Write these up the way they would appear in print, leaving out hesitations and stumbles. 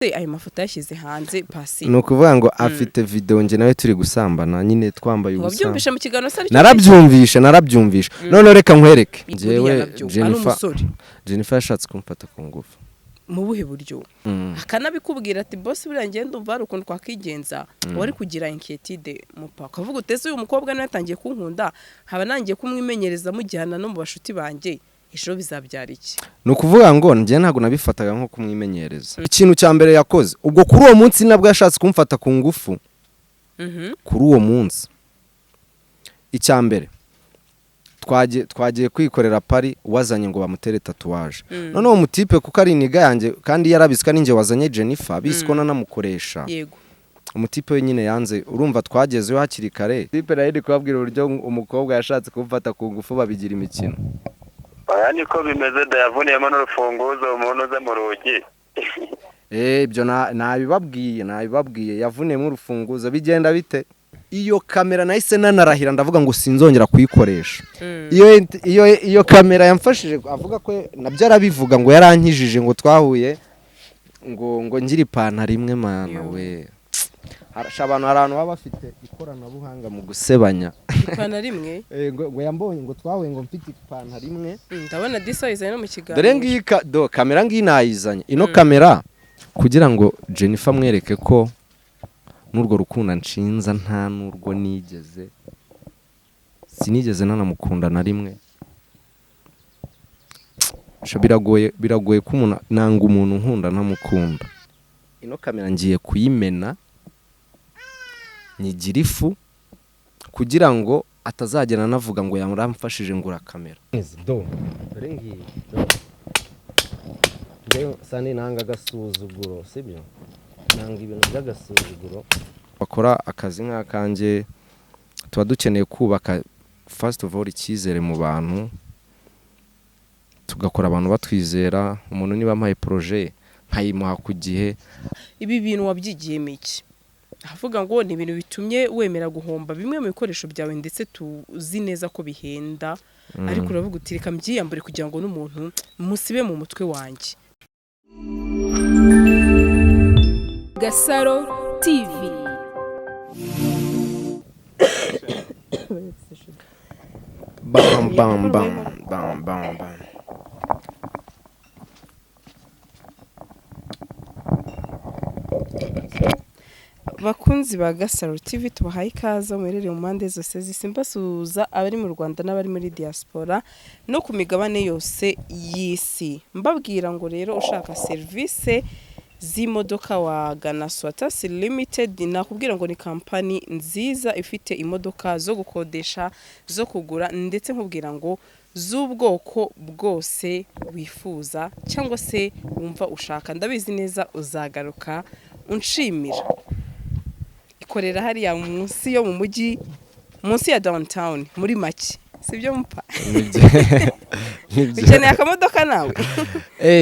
Ayo mafoto yashyize hanze pasi. Ni ukuvuga ngo afite videwo njye nawe turi gusambana nyine twambaye ubusa. Wabyumvishe mu kiganiro se aricyo? Narabyumvishe, narabyumvishe. Noneho reka nkwereke. Buriya Njyewe nabyo ari Jennifer umusore. Jennifer yashatse kumfata ku ngufu. Mu buhe buryo? Akanabikubwira ati: "Boss, buriya ngenda umva hari ukuntu twakwigenza." Wari kugira inquiétude mupa, ukavuga utese uyu mukobwa niwe yatangiye kunkunda, nkaba nangiye kumwimenyereza, mujyana no mu bashuti banjye, ejo bizabyara iki? Ni ukuvuga ngo njye ntabwo nabifataga nko kumwimenyereza. Ikintu cya mbere yakoze ubwo kuri uwo munsi, nabwo yashatse kumfata ku ngufu. Kuri uwo munsi, icya mbere twagiye kwikorera party, wazanye ngo bamutere tatouage. Noneho umutipe, kuko ari iniga yanjye kandi yarabizi ko ari njye wazanye Jennifer, bizi ko nanamukoresha, umutipe we nyine yanze. Urumva twagezeyo hakiri kare. Tipe nayo iri kubabwira uburyo umukobwa yashatse kumfata ku ngufu, babigira imikino. Aya niko bimeze da, yavuniyemo n'urufunguzo umuntu uze mu rugi. Ibyo nabibabwiye, nabibabwiye. Yavuniyemo urufunguzo, bigenda bite? Iyo kamera nahise nanarahira, ndavuga ngo sinzongera kuyikoresha. Iyo kamera yamfashije, avuga ko nabyo arabivuga ngo yarankijije, ngo twahuye ngo ngira ipantaro imwe. Mana Yo. we! Harasha abantu, hari abantu baba bafite ikoranabuhanga mu gusebanya. Ipantaro imwe? Ngo yambonye, ngo twahuye ngo mfite ipantaro imwe. Ndabona disa wayizanye no mu kiganiro. Dore ngiyi do kamera ngiyi nayizanye. Ino kamera kugira ngo Jennifer amwereke ko n'urwo rukundo nshinza nta n'urwo nigeze, sinigeze nanamukunda na rimwe. Sha, biragoye, biragoye ko umuntu nanga umuntu nkunda ntamukunda. Ino kamera ngiye kuyimena nyigira ifu kugira ngo atazagera anavuga ngo yaramfashije ngura kamera. Do dore ngiyi, do. Njyewe sani nanga agasuzuguro, sibyo? Nanga ibintu by'agasuzuguro. Bakora akazi nk'akanjye, tuba dukeneye kubaka first of all icyizere mu bantu, tugakora abantu batwizera. Umuntu niba ampaye projet nkayimuha ku gihe. Ibi bintu wabyigiyemo iki? Avuga ngo ni ibintu bitumye wemera guhomba bimwe mu bikoresho byawe, ndetse tuzi neza ko bihenda, ariko uravuga uti: "Reka mbyiyambure kugira ngo n'umuntu musibe mu mutwe wanjye." Gasaro TV. Bam bam bam bam bam bam. Bakunzi ba Gasaro TV, tubahaye ikaze muherereye mu mpande zose z'isi. Mbasuhuza abari mu Rwanda n'abari muri diaspora no ku migabane yose y'isi. Mbabwira ngo rero ushaka serivisi z'imodoka wagana Swatasi Limited. Nakubwira ngo ni kampani nziza ifite imodoka zo gukodesha, zo kugura, ndetse nkubwira ngo z'ubwoko bwose wifuza cyangwa se wumva ushaka. Ndabizi neza uzagaruka unshimira. Ikorera hariya munsi yo mu mujyi, munsi ya downtown muri make, sibyo mupa? Nibyo. Nibyo. Ukeneye akamodoka nawe?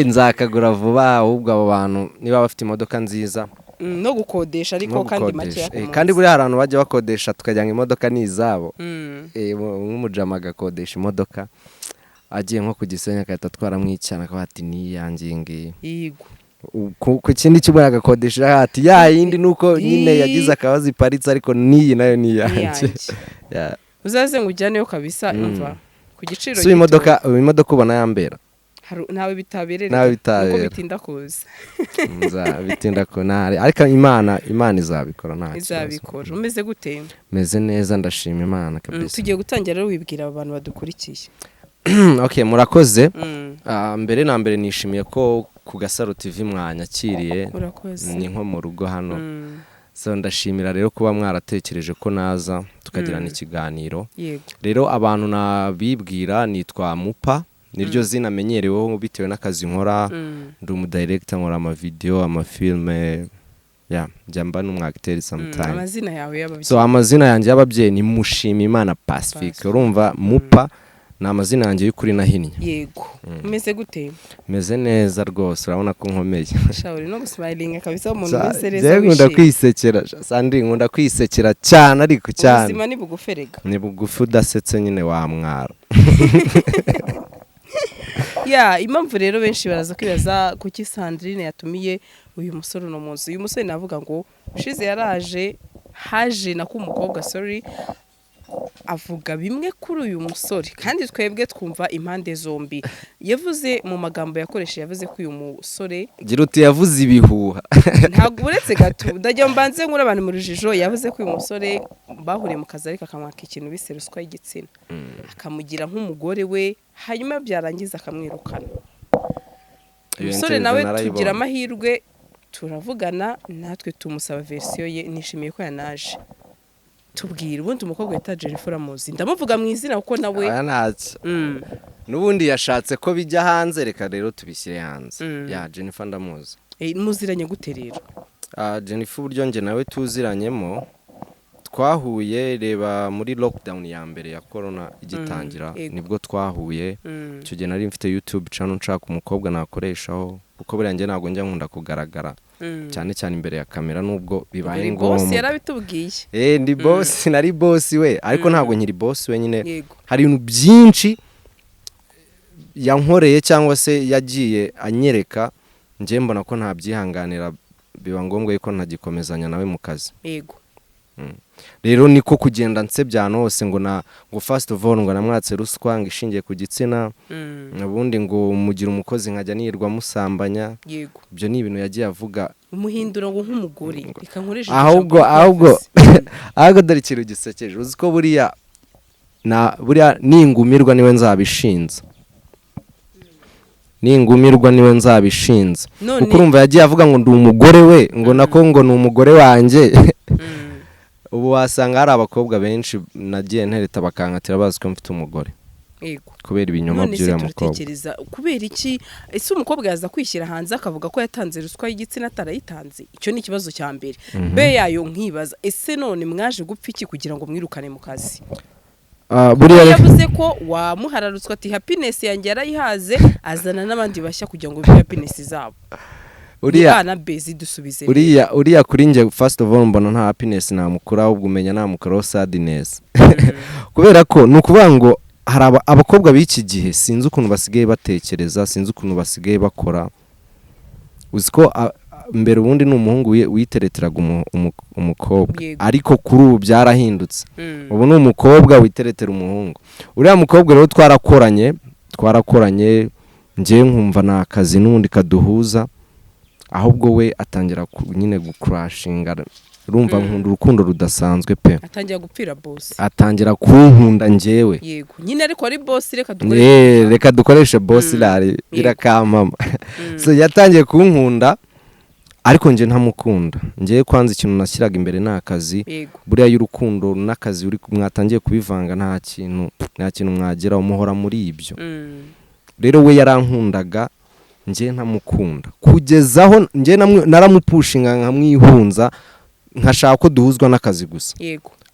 Nzakagura vuba. Ahubwo abo bantu niba bafite imodoka nziza No gukodesha ariko no kandi gukodesha. makeya ku munsi. Kandi buriya hari abantu bajya bakodesha tukagira ngo imodoka ni izabo. Nk'umujama agakodesha imodoka agiye nko ku Gisenyi, agahita atwaramo icyana, akavuga ati: "Ni iyanjye iyi ngiyi." Yego. Ku kindi cyumweru agakodesha, ati: "Ya yindi nuko nyine yagize akabazo iparitse, ariko n'iyi nayo ni iyanjye." Iyanjye. Yeah. Uzaze ngo ujyaneyo kabisa. Umva, ku giciro Si gito. imodoka ubona yambera? Ntawe bitaberera. Ntawe Nuko bitabera. bitinda kuza. Nza bitinda ko ntari, ariko Imana izabikora, nta kibazo. Izabikora. Umeze gute? Meze neza, ndashima Imana kabisa. Tugiye gutangira rero, wibwira aba bantu badukurikiye. Okay, murakoze. Mbere na mbere nishimiye ko ku Gasaro TV mwanyakiriye. Urakoze. Ni nko mu rugo hano. So ndashimira rero kuba mwaratekereje ko naza tukagirana ikiganiro. Rero abantu nabibwira, nitwa Mupa, niryo zina menyereweho bitewe n'akazi nkora. Ndi umudirector, nkora amavideo, amafilme, ya njya mba n'umwagiteri sometime. Amazina yawe y'ababyeyi? So amazina yanjye y'ababyeyi ni Mushimiyimana Pacifique. Pacifique. Urumva Mupa ni amazina yanjye y'ukuri nahinnye. Yego. Umeze gute? Meze neza rwose, urabona ko nkomeye. Sha, uri no gusmilinga kabisa, umuntu umeze neza, Njyewe nkunda wishimye. kwisekera. Sha, Sandrine, nkunda kwisekera cyane, ariko cyane. Ubuzima ni bugufi rega. Ni bugufi, udasetse nyine wamwara. Ya, impamvu rero benshi baraza kwibaza kuki Sandrine yatumiye uyu musore uno munsi. Uyu musore navuga ngo ushize yaraje, haje na k'umukobwa, sorry, avuga bimwe kuri uyu musore, kandi twebwe twumva impande zombi. Yavuze mu magambo yakoresheje, yavuze ko uyu musore Gira uti yavuze ibihuha. Ntabwo, uretse gato, ndagira ngo mbanze nkure abantu mu rujijo. Yavuze ko uyu musore bahuriye mu kazi, ariko akamwaka ikintu bise ruswa y'igitsina, akamugira nk'umugore we, hanyuma byarangiza akamwirukana. Iyo Umusore interview nawe narayibonye. tugira amahirwe turavugana, natwe tumusaba version ye. Nishimiye ko yanaje. Tubwira ubundi umukobwa wita Jennifer uramuzi? Ndamuvuga mu izina kuko nawe Aya ntacyo. N'ubundi yashatse ko bijya hanze, reka rero tubishyire hanze. Ya, Jennifer ndamuzi. Muziranye gute rero? Ah, Jennifer, uburyo njye nawe tuziranyemo, twahuye reba muri lockdown ya mbere ya corona igitangira. Nibwo twahuye. Icyo gihe nari mfite YouTube channel, nshaka umukobwa nakoreshaho, kuko buriya njye ntabwo njya nkunda kugaragara cyane cyane imbere ya kamera, nubwo bibaye Uri boss, ngombwa. yarabitubwiye. Eh, ndi boss, nari boss we, ariko ntabwo nkiri boss we nyine. Hari ibintu byinshi yankoreye cyangwa se yagiye anyereka, njye mbona ko ntabyihanganira, biba ngombwa yuko ntagikomezanya nawe mu kazi. Rero niko kugenda nsebya ahantu hose ngo na ngo first of all ngo namwatse ruswa ngo ishingiye ku gitsina, ubundi ngo mugira umukozi nkajya nirwa musambanya. Ibyo ni ibintu yagiye avuga. Umuhindura ngo nk'umugore, reka nkoreshe Ahubwo ijambo ahubwo yavuze. Ahubwo dore ikintu gisekeje. Uzi ko buriya na buriya ningumirwa niwe nzabishinza, ningumirwa niwe nzabishinza. None Kuko urumva yagiye avuga ngo ndi umugore we, ngo nako ngo ni umugore wanjye. Ubu wasanga hari abakobwa benshi nagiye ntereta bakankatira bazi ko mfite umugore kubera ibinyoma None se by'uriya mukobwa. turatekereza kubera iki ese umukobwa yaza kwishyira hanze akavuga ko yatanze ruswa y'igitsina atarayitanze? Icyo ni ikibazo cya mbere. Be yayo nkibaza, ese none mwaje gupfa iki kugira ngo mwirukane mu kazi? Ah, buriya Yavuze ko wamuhararutswe, ati happiness yanjye yarayihaze, azana n'abandi bashya kugira ngo bibe happiness zabo. Uriya Ni A na B, zidusubize rero. Uriya kuri njye, first of all, mbona nta happiness namukura, ahubwo umenya namukuraho sadness, kubera ko ni ukuvuga ngo hari abakobwa b'iki gihe, sinzi ukuntu basigaye batekereza, sinzi ukuntu basigaye bakora. Uzi ko mbere ubundi ni umuhungu witereteraga umukobwa, ariko kuri ubu byarahindutse. Ubu ni umukobwa witeretera umuhungu. Uriya mukobwa rero twarakoranye, njyewe nkumva ni akazi n'ubundi kaduhuza, ahubwo we atangira nyine gukurashinga. Urumva nkunda urukundo rudasanzwe pe. Atangira gupfira boss. Atangira kunkunda njyewe. Yego nyine, ariko ari boss, reka dukoreshe Reka dukoreshe boss, irari irakampama. So yatangiye kunkunda, ariko njye ntamukunda. Njyewe kwanza ikintu nashyiraga imbere ni akazi. Buriya y'urukundo n'akazi uri mwatangiye kubivanga, nta kintu mwageraho, muhora muri ibyo. Rero we yarankundaga, njye ntamukunda, kugeza aho njye naramupushinga nkamwihunza, nkashaka ko duhuzwa n'akazi gusa.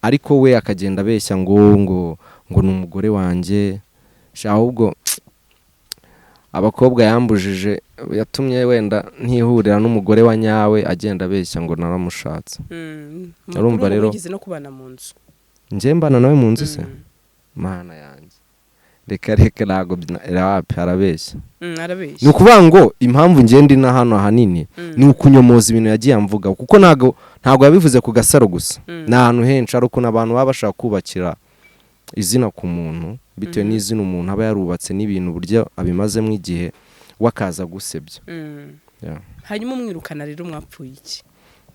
Ariko we akagenda abeshya ngo ni umugore wanjye. Sha, ahubwo abakobwa yambujije, yatumye wenda ntihurira n'umugore wa nyawe, agenda abeshya ngo naramushatse. Urumva rero- Wigeze no kubana mu nzu? Njye mbana nawe mu nzu se? Mana yanjye, reka reka, ntabwo wapi, arabeshya. Arabeshya. Ni ukuvuga ngo impamvu ngenda ina hano ahanini ni ukunyomoza ibintu yagiye amvuga, kuko ntabwo yabivuze ku Gasaro gusa, ni ahantu henshi. Hari ukuntu abantu baba bashaka kubakira izina ku muntu bitewe n'izina umuntu aba yarubatse n'ibintu uburyo abimazemo igihe, we akaza gusebya. Yeah. Hanyuma umwirukana rero mwapfuye iki?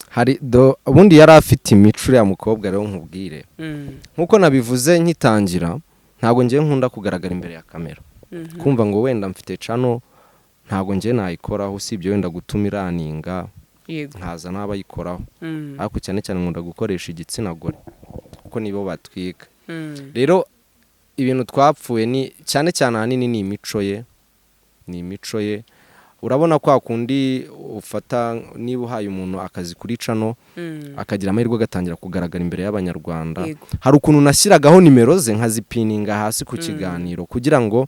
Hari do ubundi yari afite imico uriya mukobwa. Rero nkubwire, nk'uko nabivuze nkitangira, ntabwo ngiye nkunda kugaragara imbere ya kamera. Kumva ngo wenda mfite channel, ntabwo ngiye nayikoraho, usibye wenda gutuma iraninga, nkaza n'abayikoraho. Ariko cyane cyane nkunda gukoresha igitsina gore kuko nibo batwika. Rero ibintu twapfuye ni cyane cyane ahanini ni imico ye, ni imico ye. Urabona kwa kundi ufata, niba uhaye umuntu akazi kuri channel, akagira amahirwe agatangira kugaragara imbere y'Abanyarwanda, hari ukuntu nashyiragaho nimero ze nkazipininga hasi ku kiganiro kugira ngo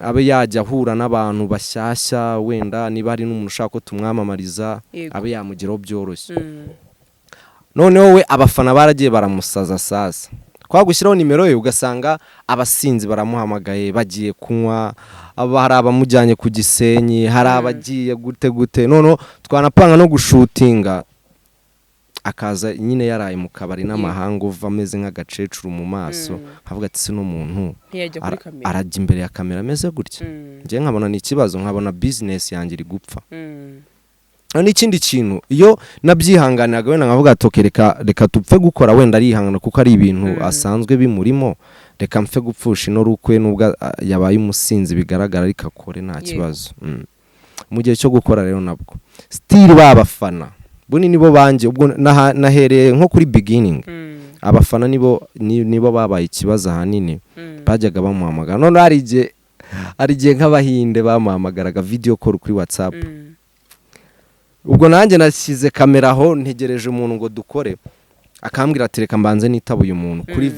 abe yajya ahura n'abantu bashyashya, wenda niba hari n'umuntu ushaka ko tumwamamariza, abe yamugeraho byoroshye. Noneho we abafana baragiye baramusaza sasa. Kwa gushyiraho nimero ye, ugasanga abasinzi baramuhamagaye bagiye kunywa, hari abamujyanye ku Gisenyi, hari abagiye gute gute. Noneho twanapanga no gushutinga, akaza nyine yaraye mu kabari n'amahanga, uva ameze nk'agacecuru mu maso, nkavuga ati: "Si muntu Ntiyajya kuri kamera." Arajya imbere ya kamera ameze gutya? Njye nkabona ni ikibazo, nkabona business yanjye iri gupfa. N'ikindi kintu, iyo nabyihanganiraga wenda nkavuga ati: "Okay, reka tupfe gukora, wenda arihangana kuko ari ibintu asanzwe bimurimo, reka mpfe gupfusha ino rukwe, nubwo yabaye umusinzi bigaragara, ariko akore nta kibazo." Mu gihe cyo gukora rero nabwo still babafana bunini bo banjye, ubwo nahereye nko kuri beginning, abafana nibo babaye ikibazo ahanini. Bajyaga bamuhamagara. None hari igihe nk'Abahinde bamuhamagaraga video call kuri WhatsApp. Ubwo nanjye nashyize kamera aho, ntegereje umuntu ngo dukore, akambwira ati: "Reka mbanze nitaba uyu muntu kuri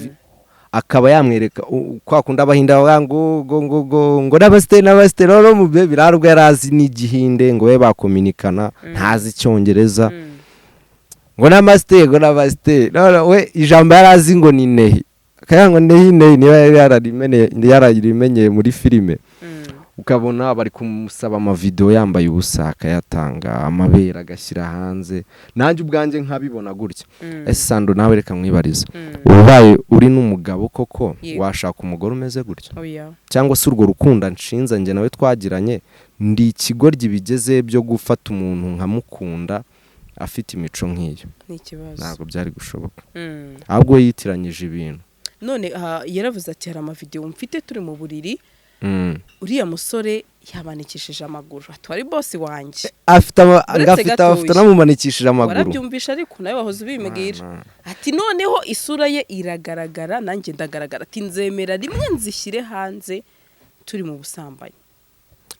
akaba yamwereka kwa kundi Abahinde bavuga ngo namaste, namaste. Noneho mu bebe ntabwo yari azi n'Igihinde ngo babe bakominikana, ntazi Icyongereza. Ngo namaste, ngo namaste. None we ijambo yari azi ngo ni nahi, akavuga ngo nahi, nahi, niba yari yararimenyeye muri filime. Ukabona bari kumusaba amavidewo yambaye ubusa, akayatanga, amabere agashyira hanze, nanjye ubwanjye nkabibona gutya. Ese Sando, nawe reka mwibarize, ubaye uri n'umugabo koko, washaka umugore umeze gutya? Oya. Cyangwa se urwo rukundo nshinza njye nawe twagiranye, ndi ikigoryi bigeze byo gufata umuntu nkamukunda afite imico nk'iyo? Ni ikibazo. Ntabwo byari gushoboka. Ahubwo yitiranyije ibintu. None aha yaravuze ati: "Hari amavidewo mfite turi mu buriri, uriya musore yabanikishije amaguru, ati wari boss wanjye." Afite Uretse ngafite gatoya. afite namumanikishije amaguru. Warabyumvisha, ariko nawe wahoze ubimbwira. Ati: "Noneho isura ye iragaragara, nanjye ndagaragara." Ati: "Nzemera rimwe nzishyire hanze turi mu busambanyi."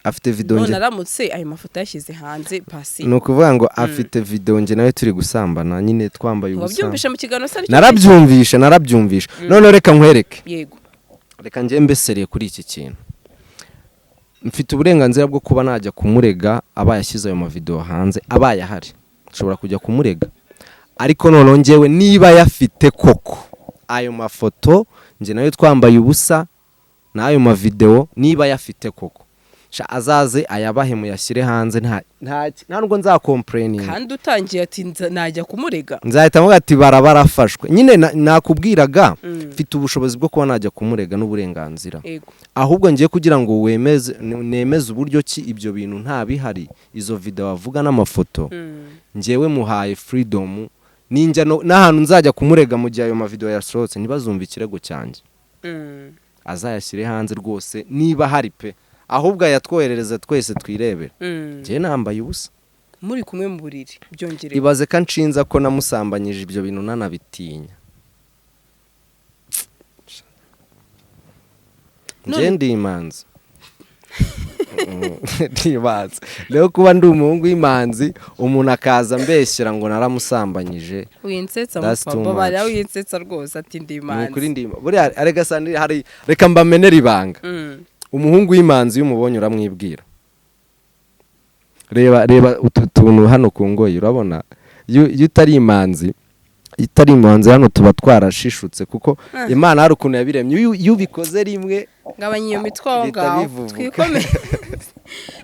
Afite video None nge aramutse ayo mafoto yashyize hanze, Pasi? Ni ukuvuga ngo afite video nge nawe turi gusambana nyine, twambaye ubusa. Wabyumvishe mu kiganiro se aricyo? Narabyumvishe, narabyumvishe. Noneho reka nkwereke. Yego. Reka njye mbeseriye kuri iki kintu. Mfite uburenganzira bwo kuba najya kumurega abaye ashyize ayo mavideo hanze. Abaye ahari, nshobora kujya kumurega. Ariko noneho njyewe, niba yafite koko ayo mafoto njye nayo twambaye ubusa n'ayo mavideo, niba yafite koko, sha azaze ayabahe muyashyire hanze, nta nubwo nzakompureninga. Kandi utangiye ati: "Najya kumurega." Nzahita mvuga ati barafashwe nyine. Nakubwiraga, mfite ubushobozi bwo kuba najya kumurega n'uburenganzira. Ahubwo ngiye kugira ngo wemeze, nemeze uburyo ki ibyo bintu nta bihari, izo video avuga n'amafoto. Njyewe muhaye freedom, ninjya n'ahantu nzajya kumurega, mu gihe ayo mavideo yasohotse, ntibazumve ikirego cyanjye. Azayashyire hanze rwose niba ahari pe, ahubwo ayatwoherereza twese twirebere. Njyewe nambaye ubusa. Muri kumwe mu buriri, byongereye. Ibaze ko anshinza ko namusambanyije, ibyo bintu nanabitinya. Njye ndi imanzi. Ndi imanzi rero, kuba ndi umuhungu w'imanzi, umuntu akaza ambeshyera ngo naramusambanyije, Winsetsa. That's too Mupapa bariya, much. winsetsa rwose, ati ndi Ni ukuri imanzi. Ndi buriya arega sandi hari, reka mbamenere ibanga. Umuhungu w'imanzi iyo umubonye uramwibwira. Reba, reba utu tuntu hano ku ngoyi, urabona iyo utari imanzi, iyo utari imanzi, hano tuba twarashishutse, kuko Imana hari ukuntu yabiremye. Iyo ubikoze rimwe, Ngabanya iyo mitwe aho bihita ngaho. bivubuka. Twikomeze.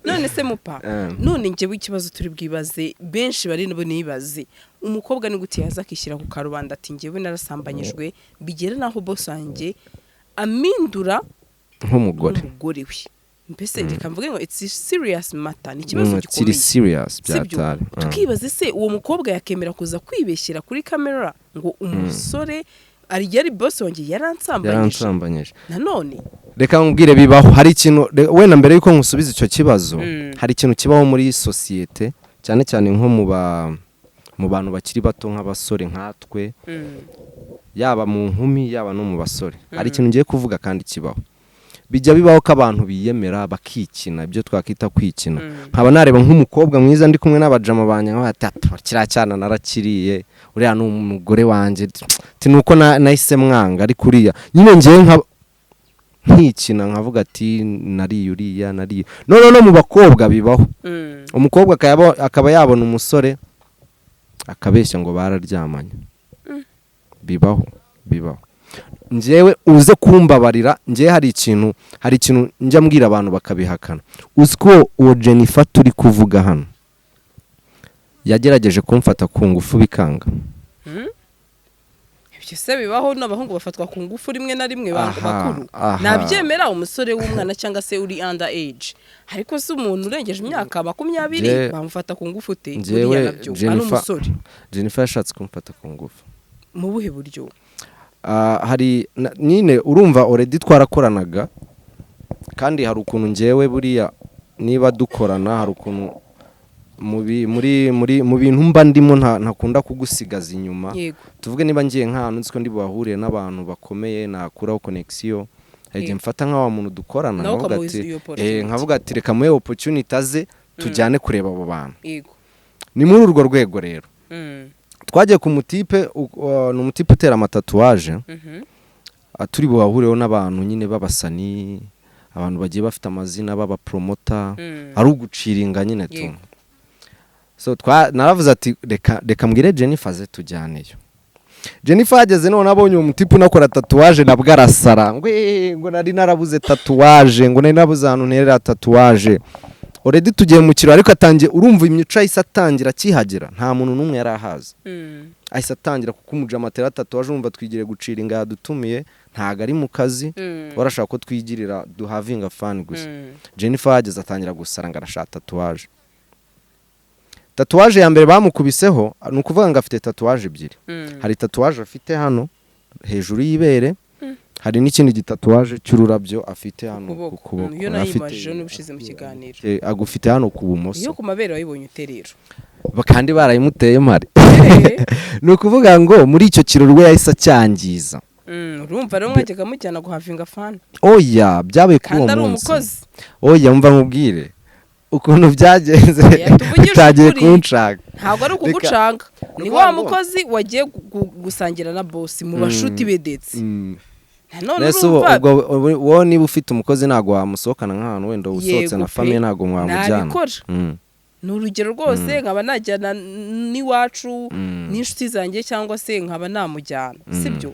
None se mupa, none njyewe ikibazo turi bwibaze, benshi bari bunibaze, umukobwa ni gute yaza akishyira ku karubanda ati: "Njyewe narasambanyijwe, bigera n'aho boss wanjye amindura nk'umugore nk'umugore we"? Mbese reka mvuge ngo it's a serious matter, ni ikibazo Kiri gikomeye, serious. Sibyo? Byatari. Tukibaze se uwo mukobwa yakemera kuza kwibeshyera kuri kamera ngo umusore ari yari boss wanjye, yaransambanyije? Yaransambanyije. Nanone Reka nkubwire, bibaho. Hari ikintu wenda mbere yuko nkusubiza icyo kibazo, hari ikintu kibaho muri sosiyete, cyane cyane nko mu bantu bakiri bato, nk'abasore nkatwe, yaba mu nkumi, yaba no mu basore. Hari ikintu ngiye kuvuga kandi kibaho. Bijya bibaho ko abantu biyemera bakikina, ibyo twakwita kwikina. Nkaba nareba nk'umukobwa mwiza, ndi kumwe n'abajama banjye, nkaba ati: "Ati, kiriya cyana narakiriye, uriya ni umugore wanjye." Ati nuko nahise mwanga, ariko uriya nyine ngewe nka nkikina, nkavuga ati nariye uriya, nariye. None no mu bakobwa bibaho. Umukobwa akaba yabona umusore akabeshya ngo bararyamanye. Bibaho, bibaho. Njyewe uze kumbabarira, njyewe hari ikintu njya mbwira abantu bakabihakana. Uzi ko uwo Jennifer turi kuvuga hano yagerageje kumfata ku ngufu bikanga? Ibyo se bibaho? N'abahungu bafatwa ku ngufu rimwe na rimwe, bakuru. Nabyemera umusore w'umwana cyangwa se uri under age, ariko se umuntu urengeje imyaka 20 bamufata ku ngufu ute? Njyewe Buriya nabyo ari umusore. Jennifer yashatse kumfata ku ngufu. Mu buhe buryo? Ah, hari nyine urumva already twarakoranaga, kandi hari ukuntu njyewe buriya niba dukorana, hari ukuntu mu bi- muri muri mu bintu mba ndimo ntakunda kugusigaza inyuma. Tuvuge niba ngiye nk'ahantu nzi ko ndi buhahurire n'abantu bakomeye, nakuraho connection, hari igihe mfata nka wa muntu dukorana, Nawe nkavuga ukamuha ati iyo opportunity. Nkavuga ati reka muhe opportunity aze tujyane kureba abo bantu. Ni muri urwo rwego rero twagiye ku mutipe, ni umutipe utera amatatouage. Turi buhahureho n'abantu nyine b'abasani, abantu bagiye bafite amazina b'abapromoter, ari uguciringa nyine tu. So naravuze ati reka mbwire Jennifer aze tujyaneyo. Jennifer yageze, none abonye uwo mutipe unakora tatouage, nabwo arasara ngo "Eh, ngo nari narabuze tatouage, ngo nari narabuze ahantu nterera tatouage." Already tugiye mu kirori, ariko atangiye, urumva imico ahise atangira akihagera, nta muntu n'umwe yari ahazi. Ahise atangira, kuko umujama atera tatouage, urumva twigiriye gucira inga, yadutumiye, ntago ari mu kazi, barashaka ko twigirira duhavinga fun gusa. Jennifer yageze atangira gusara ngo arashaka tatouage. Tatouage ya mbere bamukubiseho, ni ukuvuga ngo afite tatouage ebyiri. Hari tatouage afite hano hejuru y'ibere, hari n'ikindi gitatouage cy'ururabyo afite hano ku Kuboko. kuboko. Iyo nayimajijeho n'ubushize mu kiganiro. Agufite hano ku bumoso. Iyo ku mabere wayibonye ute rero? Kandi barayimuteye mpari. Ni ukuvuga ngo muri icyo kirori we yahise acyangiza. Urumva rero mwajyaga mujyana guhavinga fun. Oya, byabaye kuri uwo Kandi ari munsi. umukozi. Oya, mva nkubwire ukuntu byagenze. Oya, tuvugishe Utangiye ukuri. kunshaka. Ntabwo ari ukugucanga, ni Ukuvuga wa ngo- mukozi wagiye gusangira na boss mu bashuti be ndetse nanone Mbese ubu urumva. Ubwo wowe niba ufite umukozi ntabwo wamusohokana nk'ahantu wenda usohotse Yego na pe. famille, ntabwo mwamujyana. Nabikora. Ni urugero rwose, nkaba najyana n'iwacu n'inshuti zanjye cyangwa se nkaba namujyana, sibyo?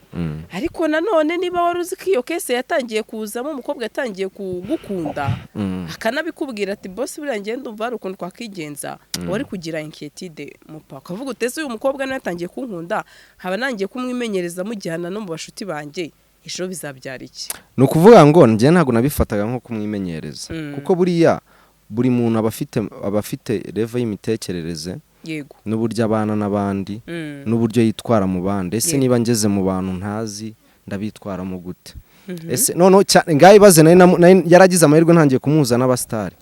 Ariko nanone niba wari uzi ko iyo case yatangiye kuzamo, umukobwa yatangiye kugukunda, akanabikubwira ati boss, buriya ngenda ndumva hari ukuntu twakwigenza, wari kugira inquiétude mupa, ukavuga utese uyu mukobwa niwe yatangiye kunkunda, nkaba nangiye kumwimenyereza mujyana no mu bashuti banjye, ejo bizabyara iki? Ni ukuvuga ngo njye ntabwo nabifataga nko kumwimenyereza, kuko buriya buri muntu aba afite level y'imitekerereze n'uburyo abana n'abandi, n'uburyo yitwara mu bandi. Ese niba ngeze mu bantu ntazi, ndabitwaramo gute? Ese noneho ngaho ibaze, nari yaragize amahirwe ntangiye kumuhuza n'abasitari,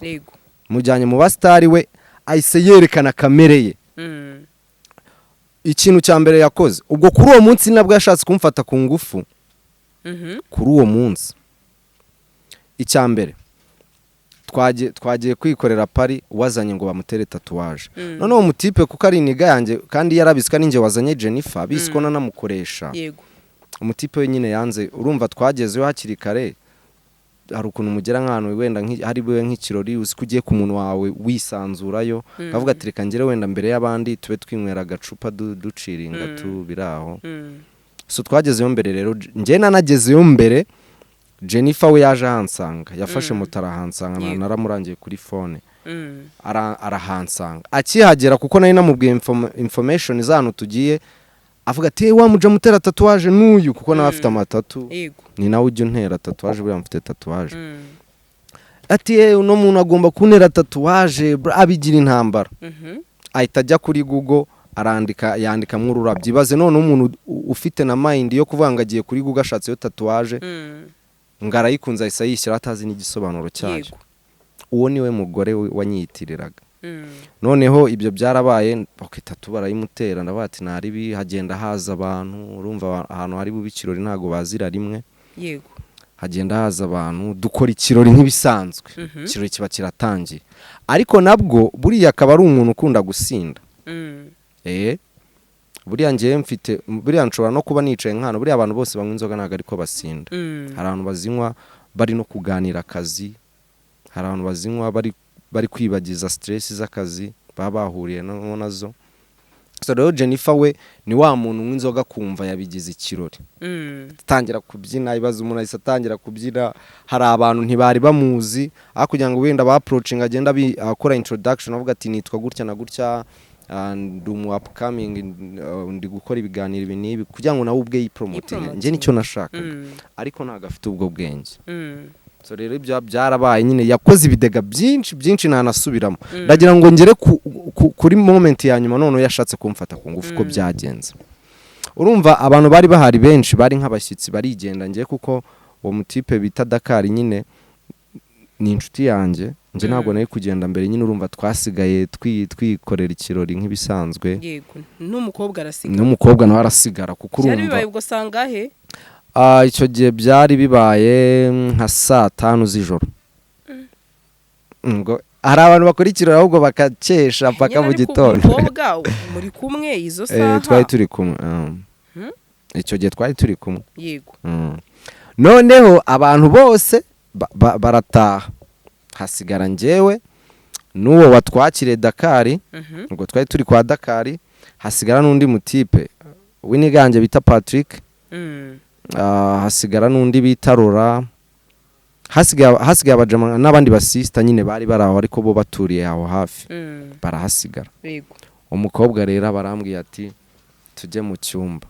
mujyanye mu basitari, we ahise yerekana kamere ye. Ikintu cya mbere yakoze, ubwo kuri uwo munsi nabwo yashatse kumfata ku ngufu. Kuri uwo munsi, icya mbere twagiye kwikorera party, wazanye ngo bamutere tatouage. Noneho umutipe, kuko ari iniga yanjye kandi yarabizi ko ari njye wazanye Jennifer, abizi ko nanamukoresha, umutipe we nyine yanze. Urumva twagezeyo hakiri kare, hari ukuntu mugera nk'ahantu wenda hari bube nk'ikirori, uzi ko ugiye ku muntu wawe wisanzurayo, akavuga ati reka ngere wenda mbere y'abandi tube twinywera agacupa, duciringa tu biri aho. So twagezeyo mbere rero, njye nanagezeyo mbere, Jennifer we yaje ahansanga, yafashe moto arahansanga, naramurangiye kuri phone. Arahansanga. Akihagera, kuko nari namubwiye information z'ahantu tugiye, avuga ati "Eh, wa muja mutera tatouage n'uyu," kuko nawe afite amatattoo. Ni nawe ujya untera tatouage, buriya mfite tatouage. Ati "Eh, uno muntu agomba kuntera tatouage," abigira intambara. Ahita ajya kuri Google arandika, yandikamwo ururabyo. Ibaze none umuntu ufite na mind yo kuvuga ngo agiye kuri Google ashatseyo tatouage, ngo arayikunze, ahise ayishyira atazi n'igisobanuro cyayo. Uwo niwe mugore wanyiyitiriraga. Noneho ibyo byarabaye, ok, tattoo barayimutera, ndavuga ati ntaribi. Hagenda haza abantu, urumva ahantu hari bube ikirori ntabwo bazira rimwe. Hagenda haza abantu, dukora ikirori nk'ibisanzwe. Ikirori kiba kiratangiye, ariko nabwo buriya akaba ari umuntu ukunda gusinda. Buriya ngewe mfite, buriya nshobora no kuba nicaye nk'ahantu, buriya abantu bose banywa inzoga ntabwo ariko basinda. Hari abantu bazinywa bari no kuganira akazi, hari abantu bazinywa bari kwibagiza stress z'akazi baba bahuriye nazo. So rero Jennifer we ni wa muntu unywa inzoga kumva yabigize ikirori, atangira kubyina. Ibaze, umuntu ahise atangira kubyina, hari abantu ntibari bamuzi, aho kugira ngo wenda ba approaching, agenda akora introduction, avuga ati: "Nitwa gutya na gutya, ndi umu upcoming, ndi gukora ibiganiro ibi n'ibi," kugira ngo nawe ubwe yipromotinge. Yipromotinge. Njye nicyo nashakaga, ariko ntabwo afite ubwo bwenge. So rero ibyo byarabaye nyine, yakoze ibidega byinshi byinshi ntanasubiramo. Ndagira ngo ngere kuri moment ya nyuma noneho yashatse kumfata ku ngufu, uko byagenze. Urumva abantu bari bahari benshi bari nk'abashyitsi, barigenda. Ngiye kuko uwo mutipe bita Dakar nyine ni inshuti yanjye, njye ntabwo nari kugenda mbere nyine. Urumva twasigaye twikorera ikirori nk'ibisanzwe. Yego, n'umukobwa arasigara. N'umukobwa nawe arasigara kuko Byari urumva bibaye ubwo sangahe? Icyo gihe byari bibaye nka saa 5 z'ijoro. Ngo hari abantu bakora ikirori ahubwo bakakesha mpaka Nyine mu ariko gitondo. Umukobwa muri kumwe izo saha? Twari turi kumwe. Icyo gihe twari turi kumwe. Noneho abantu bose barataha, hasigara njyewe n'uwo watwakiriye Dakari. Ubwo twari turi kwa Dakari, hasigara n'undi mutipe w'inigange bita Patrick. Hasigara n'undi bita Rora, hasigaye abajama n'abandi basisita nyine bari bari aho, ariko bo baturiye aho hafi, barahasigara. Umukobwa rero barambwiye ati: "Tujye mu cyumba."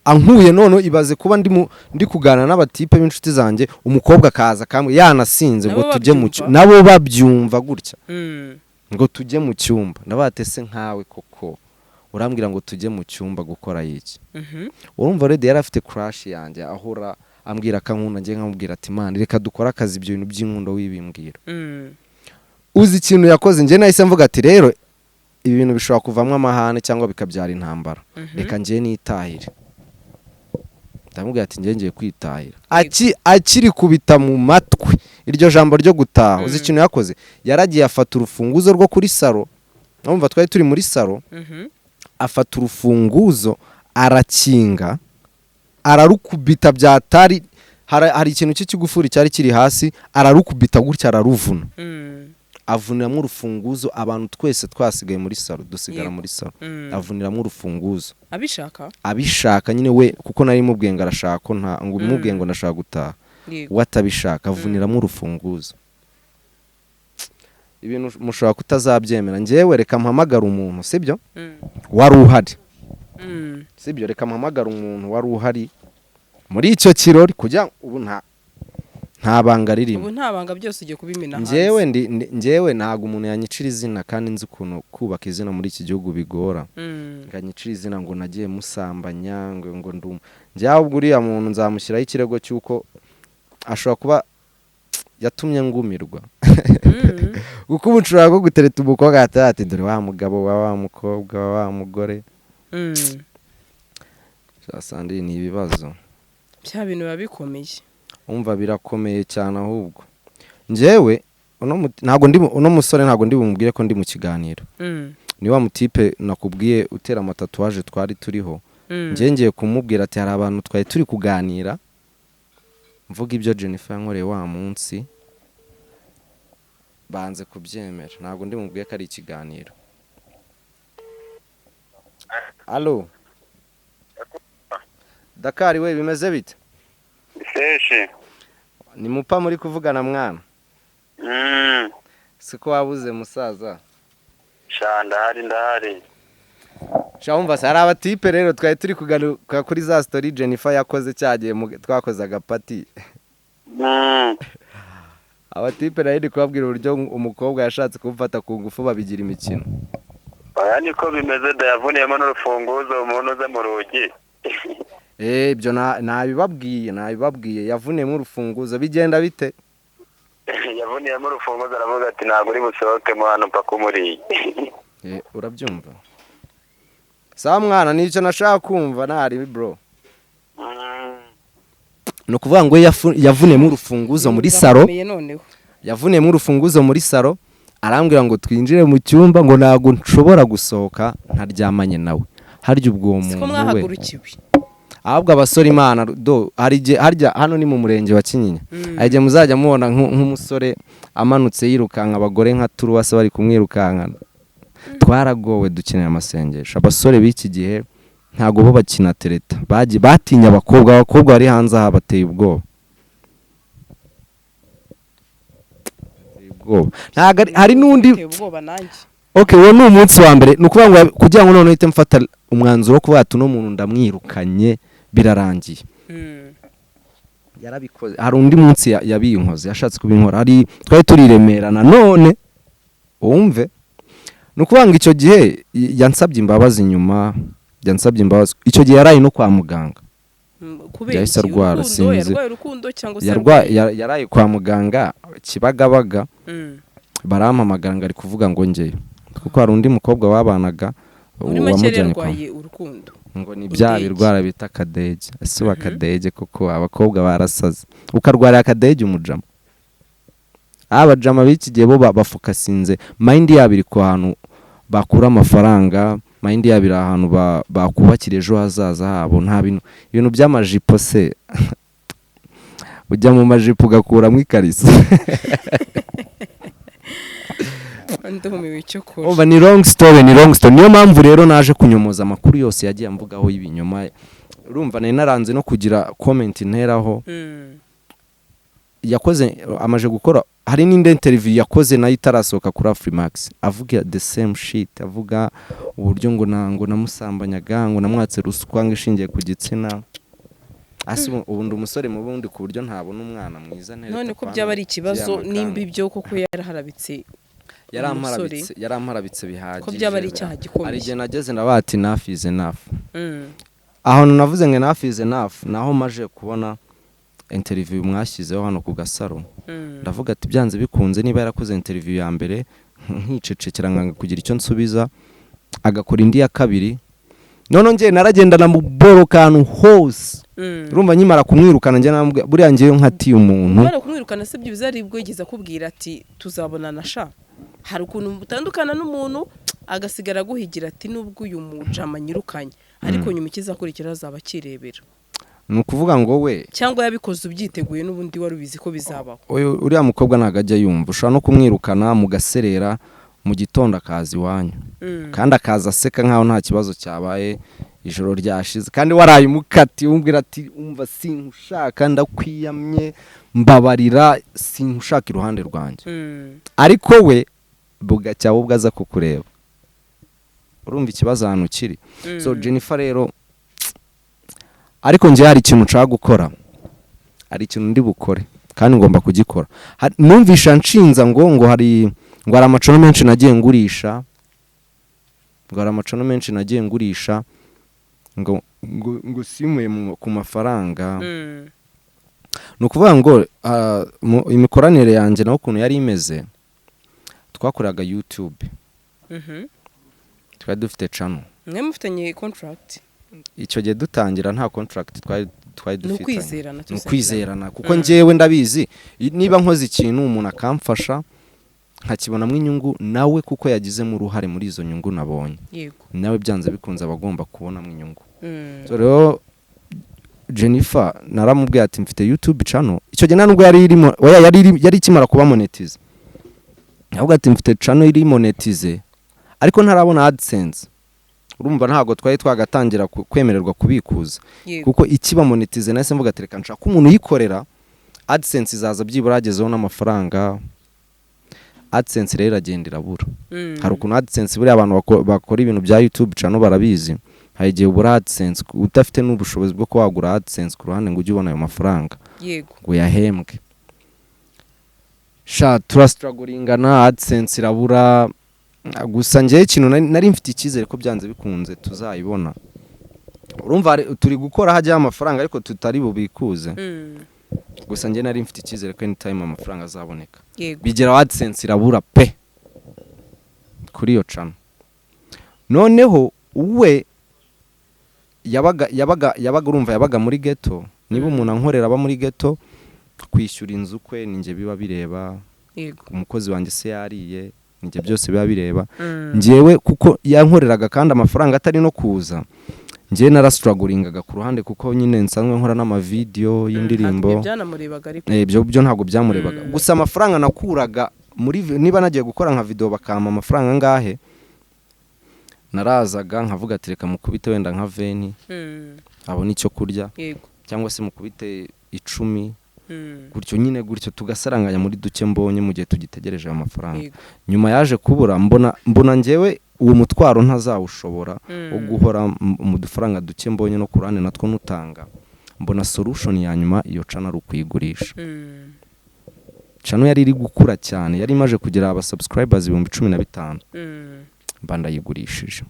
Ankuye none, ibaze kuba ndi kuganira n'abatipe b'inshuti zanjye, umukobwa akaza akambwira yanasinze ngo Nabo tujye mu babyumva? cyumba. Nabo babyumva gutya, ngo tujye mu cyumba. Ndabatese nkawe koko urambwira ngo tujye mu cyumba gukora iki? Urumva already yari afite crush yanjye, ahora ambwira akankunda, njye nkamubwira ati: "Man, reka dukore akazi, ibyo bintu by'inkundo wibimbwira." Uzi ikintu yakoze? Njye nahise mvuga ati: "Rero ibi bintu bishobora kuvamo amahane cyangwa bikabyara intambara, reka njye nitahire." Ndamubwira ati: "Njye ngiye kwitahira." Akiri kubita mu matwi iryo jambo ryo gutaha, uzi ikintu yakoze? Yaragiye afata urufunguzo rwo kuri salo. Urumva twari turi muri salo. Afata urufunguzo arakinga, ararukubita byatari. Hari ikintu cy'ikigufuri cyari kiri hasi, ararukubita gutya, araruvuna. Avuniramo urufunguzo. Abantu twese twasigaye muri salo, dusigara muri salo. Avuniramo urufunguzo. Abishaka? Abishaka nyine we, kuko nari mubwiye ngo arashaka ko nta ngo mubwiye ngo ndashaka gutaha. We atabishaka, avuniramo urufunguzo. Ibintu mushobora kutazabyemera. Njyewe reka mpamagara umuntu, sibyo, wari uhari. Sibyo, reka mpamagara umuntu wari uhari muri icyo kirori, kugira ngo ubu nta banga ririmo. Ubu nta banga, byose ugiye kubimena hanze. Njyewe njyewe ntabwo umuntu yanyicira izina, kandi nzi ukuntu kubaka izina muri iki gihugu bigora. Ngo anyicire izina ngo nagiye musambanya, ngo nduma. Njyewe ahubwo uriya muntu nzamushyiraho ikirego cy'uko ashobora kuba yatumye ngumirwa, kuko ubu nshobora nko gutereta umukobwa ati: "Dore wa mugabo wa mukobwa wa mugore." Sandi, ni ibibazo. Bya bintu biba bikomeye. Umva, birakomeye cyane. Ahubwo njyewe ntabwo ndi uno musore, ntabwo ndi bumubwire ko ndi mu kiganiro. Ni wa mutipe nakubwiye utera amatatouage twari turiho. Njye ngiye kumubwira ati: "Hari abantu twari turi kuganira, mvuga ibyo Jennifer yankoreye wa munsi, banze kubyemera." Ntabwo ndi bumubwire ko ari ikiganiro. Allo, Dakari we, bimeze bite? Fresh. Ni mupa muri kuvugana, mwana. Siko wabuze, musaza? Sha, ndahari, ndahari. Sha, wumva se, hari abatipe rero twari turi kugaruka kuri za story Jennifer yakoze cyagiye twakoze agapati. Abatipe nari ndi kubabwira uburyo umukobwa yashatse kumfata ku ngufu, babigira imikino. Oya, niko bimeze da, yavuniyemo n'urufunguzo umuntu uze mu rugi. Ibyo nabibabwiye, yavuniyemo urufunguzo, bigenda bite? Yavuniyemo urufunguzo, aravuga ati: "Ntabwo uri busohoke mo hano mpaka umuriye." Urabyumva sawa mwana, nicyo nashaka kumva ntari bro. Ni ukuvuga ngo yavuniyemo urufunguzo muri salo. Birakomeye noneho. Yavuniyemo urufunguzo muri salo, arambwira ngo twinjire mu cyumba, ngo ntabwo nshobora gusohoka ntaryamanye nawe. Harya ubwo uwo Siko muntu we mwahagurukiwe? Ahubwo abasore, Imana do, hari igihe harya hano ni mu murenge wa Kinyinya, hari igihe muzajya mubona nk'umusore amanutse yirukanka, abagore nka turuwase bari kumwirukankana. Twaragowe, dukeneye amasengesho. Abasore b'iki gihe ntabwo bo bakina tereta, bagiye batinya abakobwa. Abakobwa bari hanze aha bateye ubwoba. Bateye ubwoba. Ntabwo hari n'undi. Biteye ubwoba nanjye. Okay, uwo ni umunsi wa mbere. Ni ukuvuga ngo kugira ngo noneho uhite mfata umwanzuro wo kuvuga ati uno muntu ndamwirukanye, birarangiye. Yarabikoze. Hari undi munsi yabinkoze, yashatse kubinkora, hari twari turi i Remera nanone. Wumve, ni ukuvuga ngo icyo gihe yansabye imbabazi nyuma, yansabye imbabazi. Icyo gihe yaraye no kwa muganga. Kubera Yahise iki? arwara, Urukundo, sinzi. Yarwaye urukundo cyangwa se Yaraye kwa muganga Kibagabaga. Barampamagara ngo ari kuvuga ngo ngeyo, kuko hari undi mukobwa wabanaga Muri make yari wamujyanye kwa yarwaye urukundo. Ngo ni bya Indege. birwara bita akadege. Ese ubu akadege koko, abakobwa barasaze, ukarwarira akadege umujama. Abajama b'iki gihe bo bafocusinze mind yabo iri ku hantu bakura amafaranga, mind yabo iri ahantu bakubakira ejo hazaza habo. Nta bintu, ibintu by'amajipo se, ujya mu majipo ugakuramo ikariso? Ndumiwe icyo kora. Umva, ni long story, ni long story. Niyo mpamvu rero naje kunyomoza amakuru yose yagiye amvugaho y'ibinyoma. Urumva nari naranze no kugira comment nteraho. Yakoze, amaje gukora, hari n'indi interview yakoze nayo itarasohoka kuri Afrimax, avuga the same shit, avuga uburyo ngo na ngo namusambanyaga, ngo namwatse ruswa ngo ishingiye ku gitsina. Ase ubu ndi umusore mu bundi ku buryo ntabona umwana mwiza ntereta None ko kwa byaba ari ikibazo kiriya nimba makamba. Ibyo koko yaraharabitse Yaramparabitse, yaramparabitse bihagije. Ko byaba ari icyaha gikomeye. Hari igihe nageze ndabaga ati enough is enough. Ahantu navuze ngo enough is enough, naho maje kubona interview mwashyizeho hano ku Gasaro. Ndavuga ati byanze bikunze niba yarakoze interview ya mbere nkicecekera nkanga kugira icyo nsubiza, agakora indi ya kabiri, none njye naragenda mu boro ahantu hose. Urumva nkimara kumwirukana, njye namubwira buriya ngewe nkatiye umuntu. Umara kumwirukana se, byibuze ari bwo yigeze akubwira ati tuzabonana sha? Hari ukuntu utandukana n'umuntu agasigara aguhigira ati nubwo uyu mujama nyirukanye, ariko nyuma ikizakurikira azaba akirebera? Ni ukuvuga ngo we Cyangwa yabikoze ubyiteguye, n'ubundi wari ubizi ko bizabaho? Uriya mukobwa ntabwo ajya yumva. Ushobora no kumwirukana mugaserera, mu gitondo akaza iwanyu, kandi akaza aseka nkaho nta kibazo cyabaye, ijoro ryashize kandi waraye umukati, umubwira ati umva, sinkushaka, ndakwiyamye, mbabarira, sinkushaka iruhande rwanjye. Ariko we bugacya ahubwo aza kukureba. Urumva ikibazo ahantu kiri? So Jennifer rero, ariko njye hari ikintu nshaka gukora, hari ikintu ndi bukore kandi ngomba kugikora. Numvisha nshinza ngo hari amachannel menshi nagiye ngurisha, ngo hari amachannel menshi nagiye ngurisha, ngo simuye ku mafaranga. Ni ukuvuga ngo imikoranire yanjye nawe ukuntu yari imeze, twakoraga YouTube, twari dufite channel. Mwe mufitanye contract? Icyo gihe dutangira nta contract twari Ni dufitanye. ukwizerana. Ni ukwizerana, kuko njyewe ndabizi, niba nkoze ikintu umuntu akamfasha nkakibonamo inyungu, nawe kuko yagizemo uruhare muri izo nyungu nabonye, nawe byanze bikunze aba agomba kubonamo inyungu. So rero Jennifer naramubwiye ati mfite YouTube channel. Icyo gihe nta nubwo yari irimo, oya, yari ikimara kuba monetize. Ahubwo ati mfite channel iri monetize ariko ntarabona AdSense. Urumva ntabwo twari twagatangira kwemererwa kubikuza, kuko ikiba monetize nahise mvuga ati reka nshaka umuntu uyikorera, AdSense izaza byibura hagezeho n'amafaranga. AdSense rero iragenda irabura. Hari ukuntu AdSense buriya abantu bakora ibintu bya YouTube channel barabizi, hari igihe ubura AdSense udafite n'ubushobozi bwo kuba wagura AdSense ku ruhande ngo ujye ubona ayo mafaranga, ngo uyahembwe. Sha, turastrugglingana, AdSense irabura. Gusa njyewe ikintu nari mfite icyizere ko byanze bikunze tuzayibona. Urumva turi gukora hajyaho amafaranga ariko tutari bubikuze. Gusa njye nari mfite icyizere ko anytime amafaranga azaboneka. Bigera AdSense irabura pe kuri iyo channel. Noneho we yabaga urumva yabaga muri ghetto. Niba umuntu ankorera aba muri ghetto, kwishyura inzu kwe ni njye biba bireba. Umukozi wanjye se yariye, ni njye byose biba bireba. Njyewe kuko yankoreraga kandi amafaranga atari no kuza, njyewe narastrugglingaga ku ruhande, kuko nyine nsanzwe nkora n'amavideyo y'indirimbo. Ntabwo byanamurebaga ariko. Ibyo byo ntabwo byamurebaga. Gusa amafaranga nakuraga muri niba nagiye gukora nka video bakampa amafaranga angahe. Narazaga nkavuga ati reka mukubite wenda nka 20 abone icyo kurya, cyangwa se mukubite 10, gutyo nyine, gutyo tugasaranganya muri duke mbonye mu gihe tugitegereje ayo mafaranga. Nyuma yaje kubura, mbona njyewe uwo mutwaro ntazawushobora wo guhora mu dufaranga duke mbonye no ku ruhande natwo nutanga. Mbona solution ya nyuma iyo channel ari ukuyigurisha. Channel yari iri gukura cyane, yari imaze kugira aba subscribers 15,000. Mba ndayigurishije.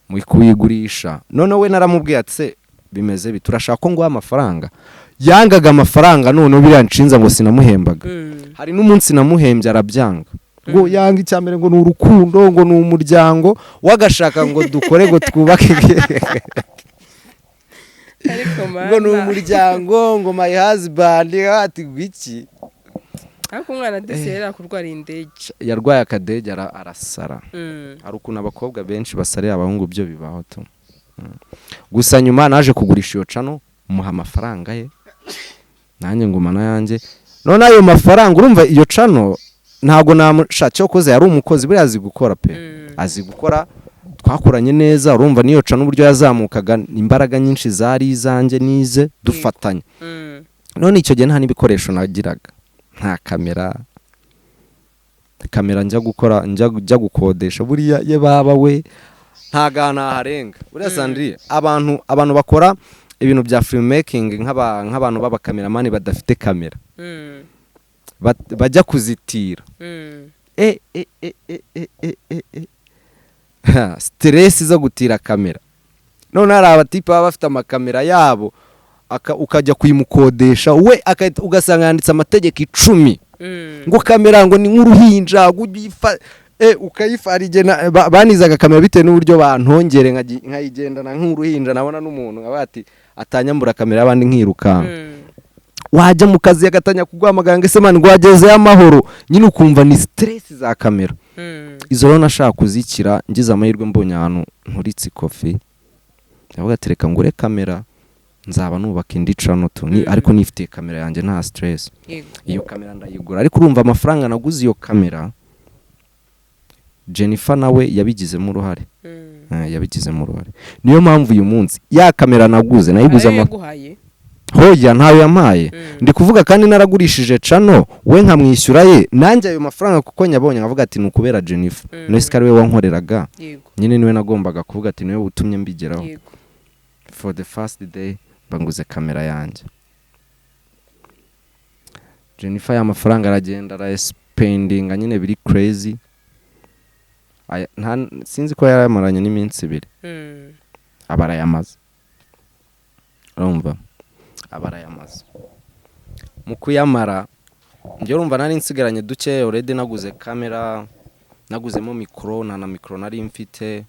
Mu kuyigurisha noneho we naramubwiye ati se bimeze bite, urashaka ko nguha amafaranga? Yangaga amafaranga. Noneho biriya nshinza ngo sinamuhembaga. Hari n'umunsi namuhembye arabyanga, ngo yanga icya mbere ngo ni urukundo, ngo ni umuryango, wagashaka ngo dukore, ngo twubake. Ariko ngo ni mana. umuryango, ngo my husband, ati gwiki. Ariko umwana disi yari yakurwara indege. Yarwaye akadege, arasara. Hari ukuntu abakobwa benshi basarira abahungu, byo bibaho tu. Gusa nyuma naje kugurisha iyo channel, muha amafaranga ye, nanjye nguma n'ayanjye. None ayo mafaranga, urumva iyo channel ntabwo namusha, cyokoze yari umukozi buriya azi gukora pe. Azi gukora, twakoranye neza. Urumva n'iyo channel uburyo yazamukaga, imbaraga nyinshi zari izanjye nize dufatanya. None icyo gihe nta n'ibikoresho nagiraga, nta kamera. Kamera njya gukora, njya gukodesha, buriya ye baba we nta hantu harenga buriya. Sandrine, abantu bakora ibintu bya filmmaking, nk'abantu b'abakameramani badafite kamera, bajya kuzitira, e e e e e e e e Ha, stress zo gutira kamera. None hari abatipe baba bafite amakamera yabo, ukajya kuyimukodesha we ugasanga yanditse amategeko 10, ngo kamera ngo ni nk'uruhinja, ngo ukayifa. Igihe banizaga kamera bitewe n'uburyo bantongere, nkayigendana nk'uruhinja, nabona n'umuntu nkaba ati atanyambura kamera y'abandi nkirukanka. Wajya mu kazi agatanya kuguhamagara ngo ese man, ngo wagezeyo amahoro? Nyine ukumva ni stress za kamera. Izo rero nashaka kuzikira, ngize amahirwe mbonye ahantu nturitse ikofi, ndavuga ati reka ngure kamera, nzaba nubaka indi channel tu ni, ariko nifitiye kamera yanjye, nta stress. Iyo kamera ndayigura, ariko urumva amafaranga naguze iyo kamera, Jennifer nawe yabigizemo uruhare. Yabigizemo uruhare, niyo mpamvu uyu munsi ya kamera naguze nayiguze Ariyo ama yaguhaye? Hoya, ntayo yampaye. Ndi kuvuga kandi naragurishije channel, we nkamwishyura ye, nanjye ayo mafaranga kuko nyabonye nkavuga ati ni ukubera Jennifer. None se ko ari we wankoreraga? Nyine niwe nagombaga kuvuga ati niwe utumye mbigeraho. For the first day banguze kamera yanjye, Jennifer ya mafaranga aragenda arayasipendinga nyine biri crazy. Sinzi ko yarayamaranye n'iminsi 2, aba arayamaze. Urumva aba arayamaze. Mu kuyamara njye urumva nari nsigaranye duke already, naguze kamera, naguzemo mikoro, nta na mikoro nari mfite.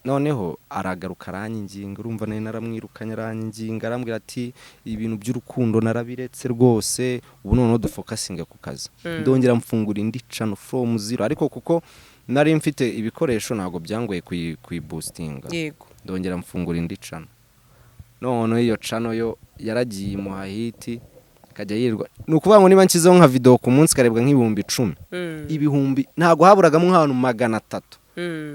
Noneho aragaruka aranyinginga. Urumva nari naramwirukanye, aranyinginga, arambwira ati ibintu by'urukundo narabiretse rwose, ubu noneho dufokasinge ku kazi. Ndongera mfungura indi channel from zero, ariko kuko nari mfite ibikoresho ntabwo byangoye kuyiboostinga. Ndongera mfungura indi channel. Noneho iyo channel yo yaragiye imuha hit, ikajya yirwa, ni ukuvuga ngo niba nshyizeho nka video ku munsi ikarebwa nk'10,000, ibihumbi ntabwo haburagamo nk'abantu 300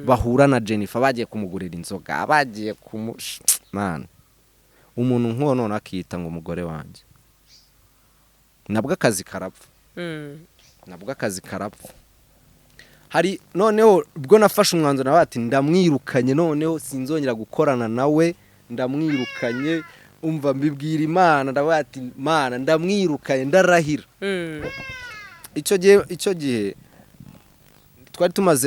bahura na Jennifer bagiye kumugurira inzoga, bagiye kumu man. Umuntu nk'uwo none akiyita ngo umugore wanjye, nabwo akazi karapfa. Nabwo akazi karapfa. Hari noneho ubwo nafashe umwanzuro nawe ati ndamwirukanye, noneho sinzongera gukorana nawe, ndamwirukanye. Umva, mbibwira Imana, ndavuga ati Mana, ndamwirukanye, ndarahira. Icyo gihe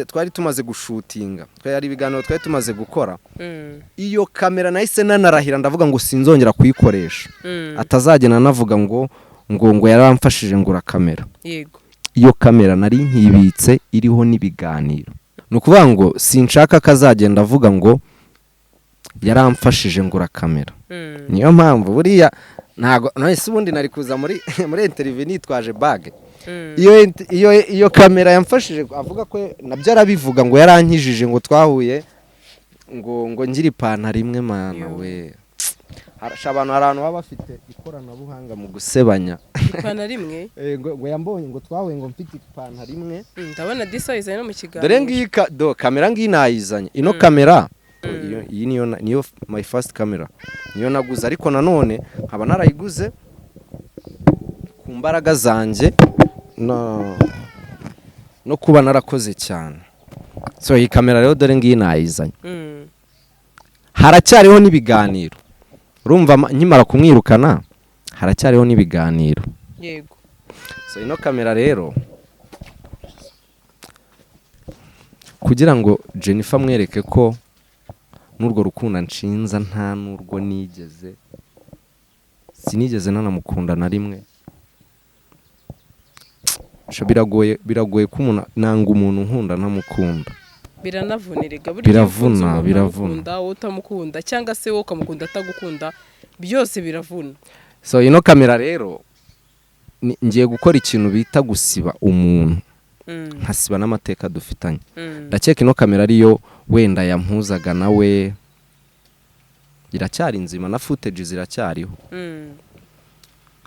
twari tumaze gushutinga, twari ibiganiro twari tumaze gukora. Iyo kamera nahise nanarahira, ndavuga ngo sinzongera kuyikoresha, atazagenda anavuga ngo yaramfashije ngura kamera. Iyo kamera nari nkibitse iriho n'ibiganiro, ni ukuvuga ngo sinshaka ko azagenda avuga ngo yaramfashije ngura kamera. Niyo mpamvu buriya ntago none ubundi nari kuza muri interview nitwaje bag. Iyo kamera yamfashije, avuga ko nabyo arabivuga ngo yarankijije, ngo twahuye ngo ngira ipantaro imwe, mana. Yo. We. Harasha abantu, hari ahantu baba bafite ikoranabuhanga mu gusebanya. Ipantaro imwe. Ngo yambonye, ngo twahuye ngo mfite ipantaro imwe. Ndabona disa wayizanye no mu kiganiro. Dore ngiyi do kamera ngiyi nayizanye, ino kamera iyi niyo my first camera, niyo naguze, ariko nanone nkaba narayiguze ku mbaraga zanjye no kuba narakoze cyane. So iyi kamera rero dore ngiyi nayizanye. Haracyariho n'ibiganiro, urumva, nkimara kumwirukana haracyariho n'ibiganiro. So ino kamera rero, kugira ngo Jennifer amwereke ko n'urwo rukundo nshinza nta n'urwo nigeze, sinigeze nanamukunda na rimwe. Sha, biragoye ko umuntu nanga umuntu nkunda ntamukunda. Biranavunirega burya. Biravuna, iyo ukunze umuntu biravuna. agukunda, wowe utamukunda, cyangwa se wowe ukamukunda atagukunda, byose biravuna. So ino kamera rero ngiye gukora ikintu bita gusiba umuntu, nkasiba n'amateka dufitanye. Ndakeka ino kamera ariyo wenda yampuzaga nawe, iracyari nzima na footage ziracyariho.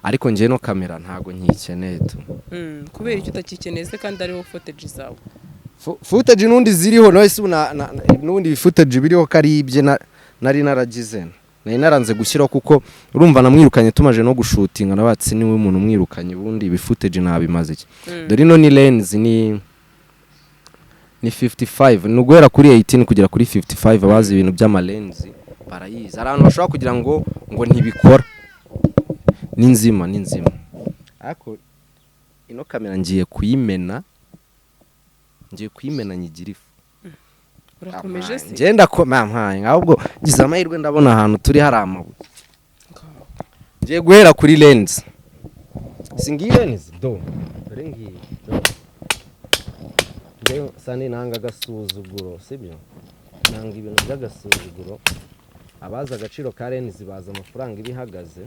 Ariko njye ino kamera ntago nkikeneye tu. Kubera icyo utakikeneye se kandi ariho footage zawe? Footage n'undi ziriho, none se ubu n'ubundi footage biriho ko ari ibye nari naragize, nari naranze gushyiraho kuko urumva namwirukanye tumaje no gushutinga, nabatse niwe muntu umwirukanye, ubundi ibi footage nabimaze iki? Dore ino ni lens, ni 55, ni uguhera kuri 18 kugera kuri 55. Abazi ibintu by'ama lens barayizi. Hari abantu bashobora kugira ngo ntibikora. Ni nzima, ni nzima, ariko ino kamera ngiye kuyimena, ngiye kuyimena nyigira ifu. Urakomeje se? Ngenda ko mpaye, ahubwo ngize amahirwe ndabona ahantu turi hari amabuye. Ngiye guhera kuri lens. Si ngiyi lens? Do dore ngiyi, do. Njyewe sani nanga agasuzuguro, sibyo? Nanga ibintu by'agasuzuguro. Abazi agaciro ka lens bazi amafaranga iba ihagaze,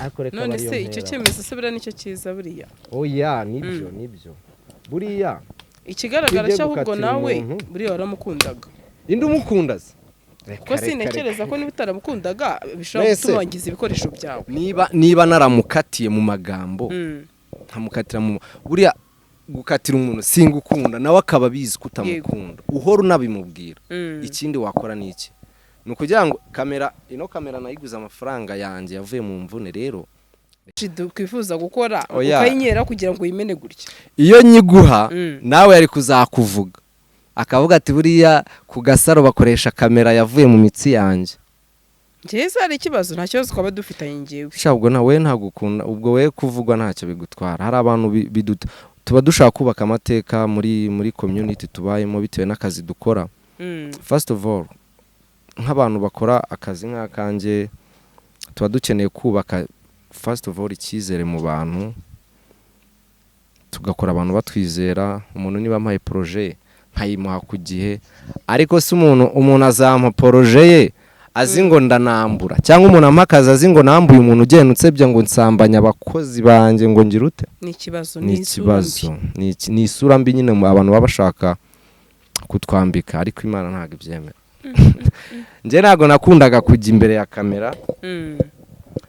ariko reka None aba ariyo se icyo mperaho. cyemezo se buriya nicyo cyiza buriya? Oya, nibyo, nibyo buriya. Ikigaragara Tujye cyo ahubwo gukatira nawe umuntu. buriya waramukundaga. Indi umukunda se? Kuko sintekereza ko niba utaramukundaga bishobora Mbese- gutuma wangiza ibikoresho byawe. Niba naramukatiye mu magambo, nkamukatira mu, buriya gukatira umuntu singukunda, nawe akaba abizi ko utamukunda, uhora unabimubwira. Ikindi wakora ni iki? Ni ukugira ngo kamera, ino kamera nayiguze amafaranga yanjye yavuye mu mvune rero. Twifuza gukora. Oya. Ukayinyera kugira ngo uyimene gutya. Iyo nyiguha, nawe yari kuzakuvuga akavuga ati: "Buriya ku Gasaro bakoresha kamera yavuye mu mitsi yanjye." Njyewe se hari ikibazo? Nta kibazo twaba dufitanye njyewe. Sha, ubwo nawe ntabwo ukunda, ubwo we kuvugwa ntacyo bigutwara. Hari abantu biduta, tuba dushaka kubaka amateka muri community tubayemo bitewe n'akazi dukora. First of all, nk'abantu bakora akazi nk'akanjye, tuba dukeneye kubaka first of all icyizere mu bantu, tugakora abantu batwizera. Umuntu niba ampaye projet nkayimuha ku gihe, ariko si umuntu azampa projet ye azi ngo ndanambura, cyangwa umuntu ampa akazi azi ngo nambuye umuntu ugenda unsebya ngo nsambanya abakozi banjye, ngo ngire ute? Ni ikibazo. Ni Ni isura mbi. ikibazo, ni isura mbi nyine abantu baba bashaka kutwambika, ariko Imana ntabwo ibyemera. Njye ntabwo nakundaga kujya imbere ya kamera,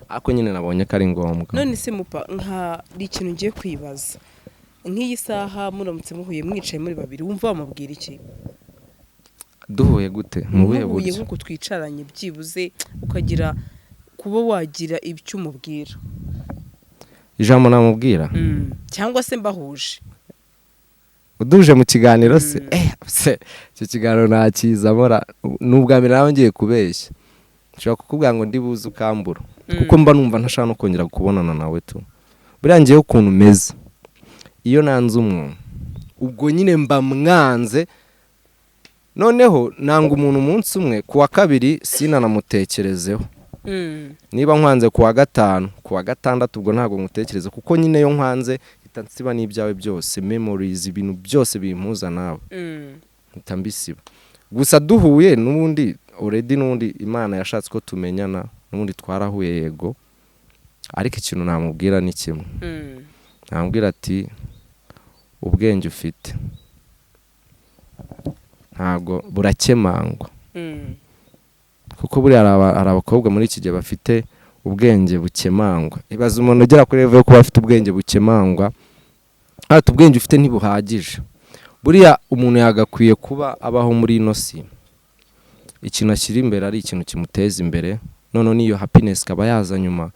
ariko nyine nabonye ko ari ngombwa. None se mupa, nka ni ikintu ngiye kwibaza, nk'iyi saha muramutse muhuye mwicaye muri babiri, wumva wamubwira iki? Duhuye gute? Mu buhe Muhuye buryo? nk'uko twicaranye, byibuze ukagira kuba wagira ibyo umubwira. Ijambo namubwira? Cyangwa se mbahuje. Uduje mu kiganiro se? Se icyo kiganiro nakizamora? Ni ubwa mbere nawe ngiye kubeshya, nshobora kukubwira ngo ndi buze ukambura, kuko mba numva ntashaka no kongera kubonana nawe tu. Buriya ngewe ukuntu umeze, iyo nanze umuntu ubwo nyine mba mwanze. Noneho nanga umuntu umunsi umwe, ku wa kabiri sinanamutekerezeho. Niba nkwanze ku wa gatanu, ku wa gatandatu ubwo ntabwo nkutekereza, kuko nyine iyo nkwanze mpita nsiba n'ibyawe byose, memories, ibintu byose bimpuza nawe mpita mbisiba. Gusa duhuye n'ubundi already, n'ubundi Imana yashatse ko tumenyana, n'ubundi twarahuye, yego, ariko ikintu namubwira ni kimwe. Namubwira ati: "Ubwenge ufite ntabwo burakemangwa." Kuko buriya hari abakobwa muri iki gihe bafite ubwenge bukemangwa. Ibaze umuntu ugera kuri level yo kuba afite ubwenge bukemangwa, ati ubwenge ufite ntibuhagije. Buriya umuntu yagakwiye kuba abaho muri ino si, ikintu ashyira imbere ari ikintu kimuteza imbere, noneho n'iyo happiness ikaba yaza nyuma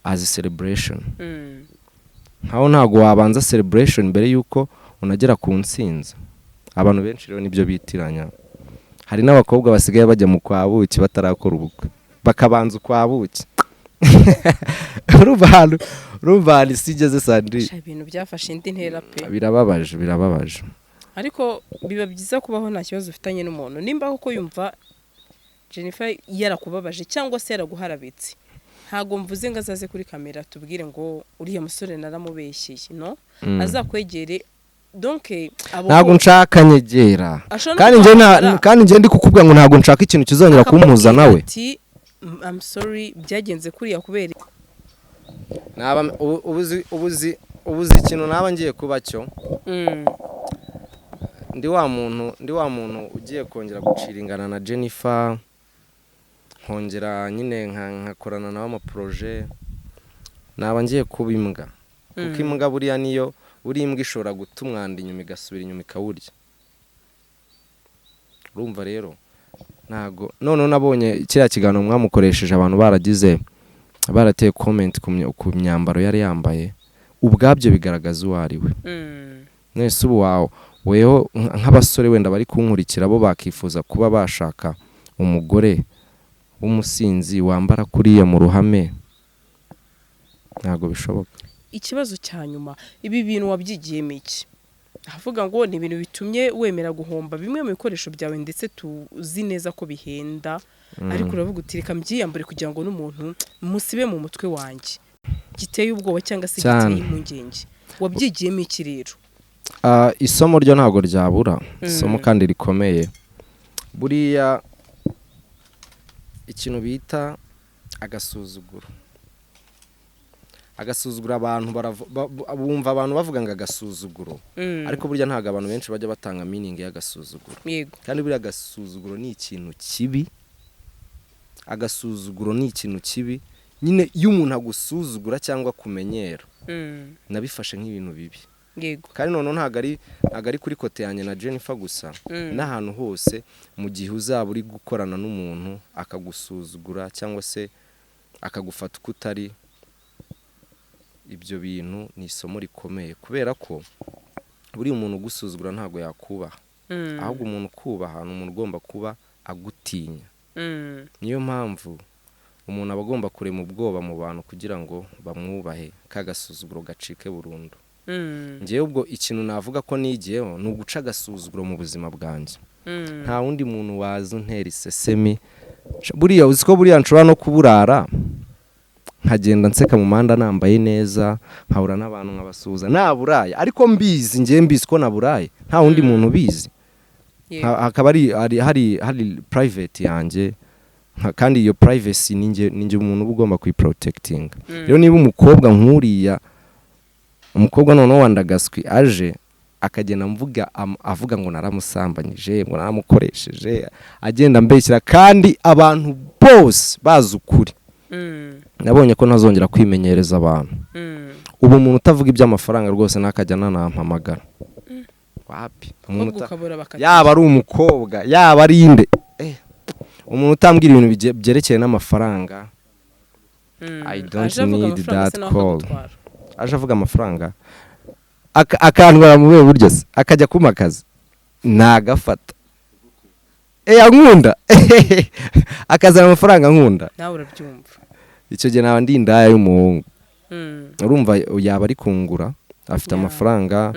as celebration. Nkaho ntabwo wabanza celebration mbere y'uko unagera ku ntsinzi. Abantu benshi rero nibyo bitiranya. Hari n'abakobwa basigaye bajya mu kwa buki batarakora ubukwe, bakabanza ukwa buki. Urumva ahantu isi igeze, Sandrine. Sha, ibintu byafashe indi ntera pe. Birababaje, birababaje. Ariko biba byiza kubaho nta kibazo ufitanye n'umuntu. Nimba koko yumva Jennifer yarakubabaje cyangwa se yaraguharabitse, ntabwo mvuze ngo azaze kuri kamera tubwire ngo uriya musore naramubeshyeye, no azakwegere, donc abo Ntabwo nshaka nyegera. Ashobora no Kandi njye kuguhamagara, kandi njye ndi kukubwira ngo ntabwo nshaka ikintu kizongera kumpuza akakubwira nawe. ati "I'm sorry, byagenze kuriya kubera Naba ubuzi ikintu naba ngiye kuba cyo. Ndi wa muntu ugiye kongera gucira ingana na Jennifer, nkongera nyine nkakorana nawe amaprojet. Naba ngiye kuba imbwa, kuko imbwa buriya niyo, buriya imbwa ishobora guta umwanda inyuma, igasubira inyuma ikawurya. Urumva rero, ntago noneho nabonye kiriya kiganiro mwamukoresheje, abantu baragize barateye comment ku myambaro yari yambaye, ubwabyo bigaragaza uwo ari we. Mwese ubu wawe weho nk'abasore wenda bari kunkurikira, bo bakifuza kuba bashaka umugore w'umusinzi wambara kuriya mu ruhame? Ntabwo bishoboka. Ikibazo cya nyuma: ibi bintu wabyigiyemo iki? Avuga ngo ni ibintu bitumye wemera guhomba bimwe mu bikoresho byawe, ndetse tuzi neza ko bihenda, ariko uravuga uti reka mbyiyambure kugira ngo n'umuntu musibe mu mutwe wanjye. Giteye ubwoba cyangwa se Cyane. giteye impungenge. Wabyigiyemo iki rero? Ah, isomo ryo ntabwo ryabura, isomo kandi rikomeye. Buriya ikintu bita agasuzuguro, agasuzuguro, abantu bumva abantu bavuga ngo agasuzuguro, ariko burya ntabwo abantu benshi bajya batanga meaning y'agasuzuguro. Kandi buriya agasuzuguro ni ikintu kibi. Agasuzuguro ni ikintu kibi nyine. Iyo umuntu agusuzugura cyangwa akumenyera, nabifashe nk'ibintu bibi. Kandi noneho ntabwo ari kuri côté yanjye na Jennifer gusa, n'ahantu hose mu gihe uzaba uri gukorana n'umuntu akagusuzugura cyangwa se akagufata uko utari, ibyo bintu ni isomo rikomeye, kubera ko buriya umuntu ugusuzugura ntabwo yakubaha. Ahubwo umuntu ukubaha ni umuntu ugomba kuba agutinya. Niyo mpamvu umuntu aba agomba kurema ubwoba mu bantu kugira ngo bamwubahe, ka gasuzuguro gacike burundu. Ngewe ubwo ikintu navuga ko nigiyeho ni uguca agasuzuguro mu buzima bwanjye. Nta wundi muntu waza untera isesemi. Buriya uzi ko buriya nshobora no kuburara, nkagenda nseka mu muhanda nambaye neza, nkahura n'abantu nkabasuhuza, naburaye, ariko mbizi, ngewe mbizi ko naburaye, nta wundi muntu ubizi. Hakaba hari private yanjye, kandi iyo privacy ninjye umuntu uba ugomba kuyiprotectinga. Rero niba umukobwa nk'uriya, umukobwa noneho wandagaswi, aje akagenda mvuga avuga ngo naramusambanyije, ngo naramukoresheje, agenda ambeshyira kandi abantu bose bazi ukuri, nabonye ko ntazongera kwimenyereza abantu. Ubu umuntu utavuga iby'amafaranga rwose ntakajya ananampamagara, wapi. Umuntu Ahubwo ukabura bakati yaba ari umukobwa, yaba ari inde, umuntu utambwira ibintu byerekeye n'amafaranga, I don't Aje avuga need amafaranga that se nawe call. akagutwara. Aje avuga amafaranga akantwara mu buhe buryo se? Akajya kumpa akazi nagafata, ankunda, akazana amafaranga nkunda. Nawe urabyumva. Icyo gihe naba ndi indaya y'umuhungu. Urumva yaba ari kungura, afite amafaranga,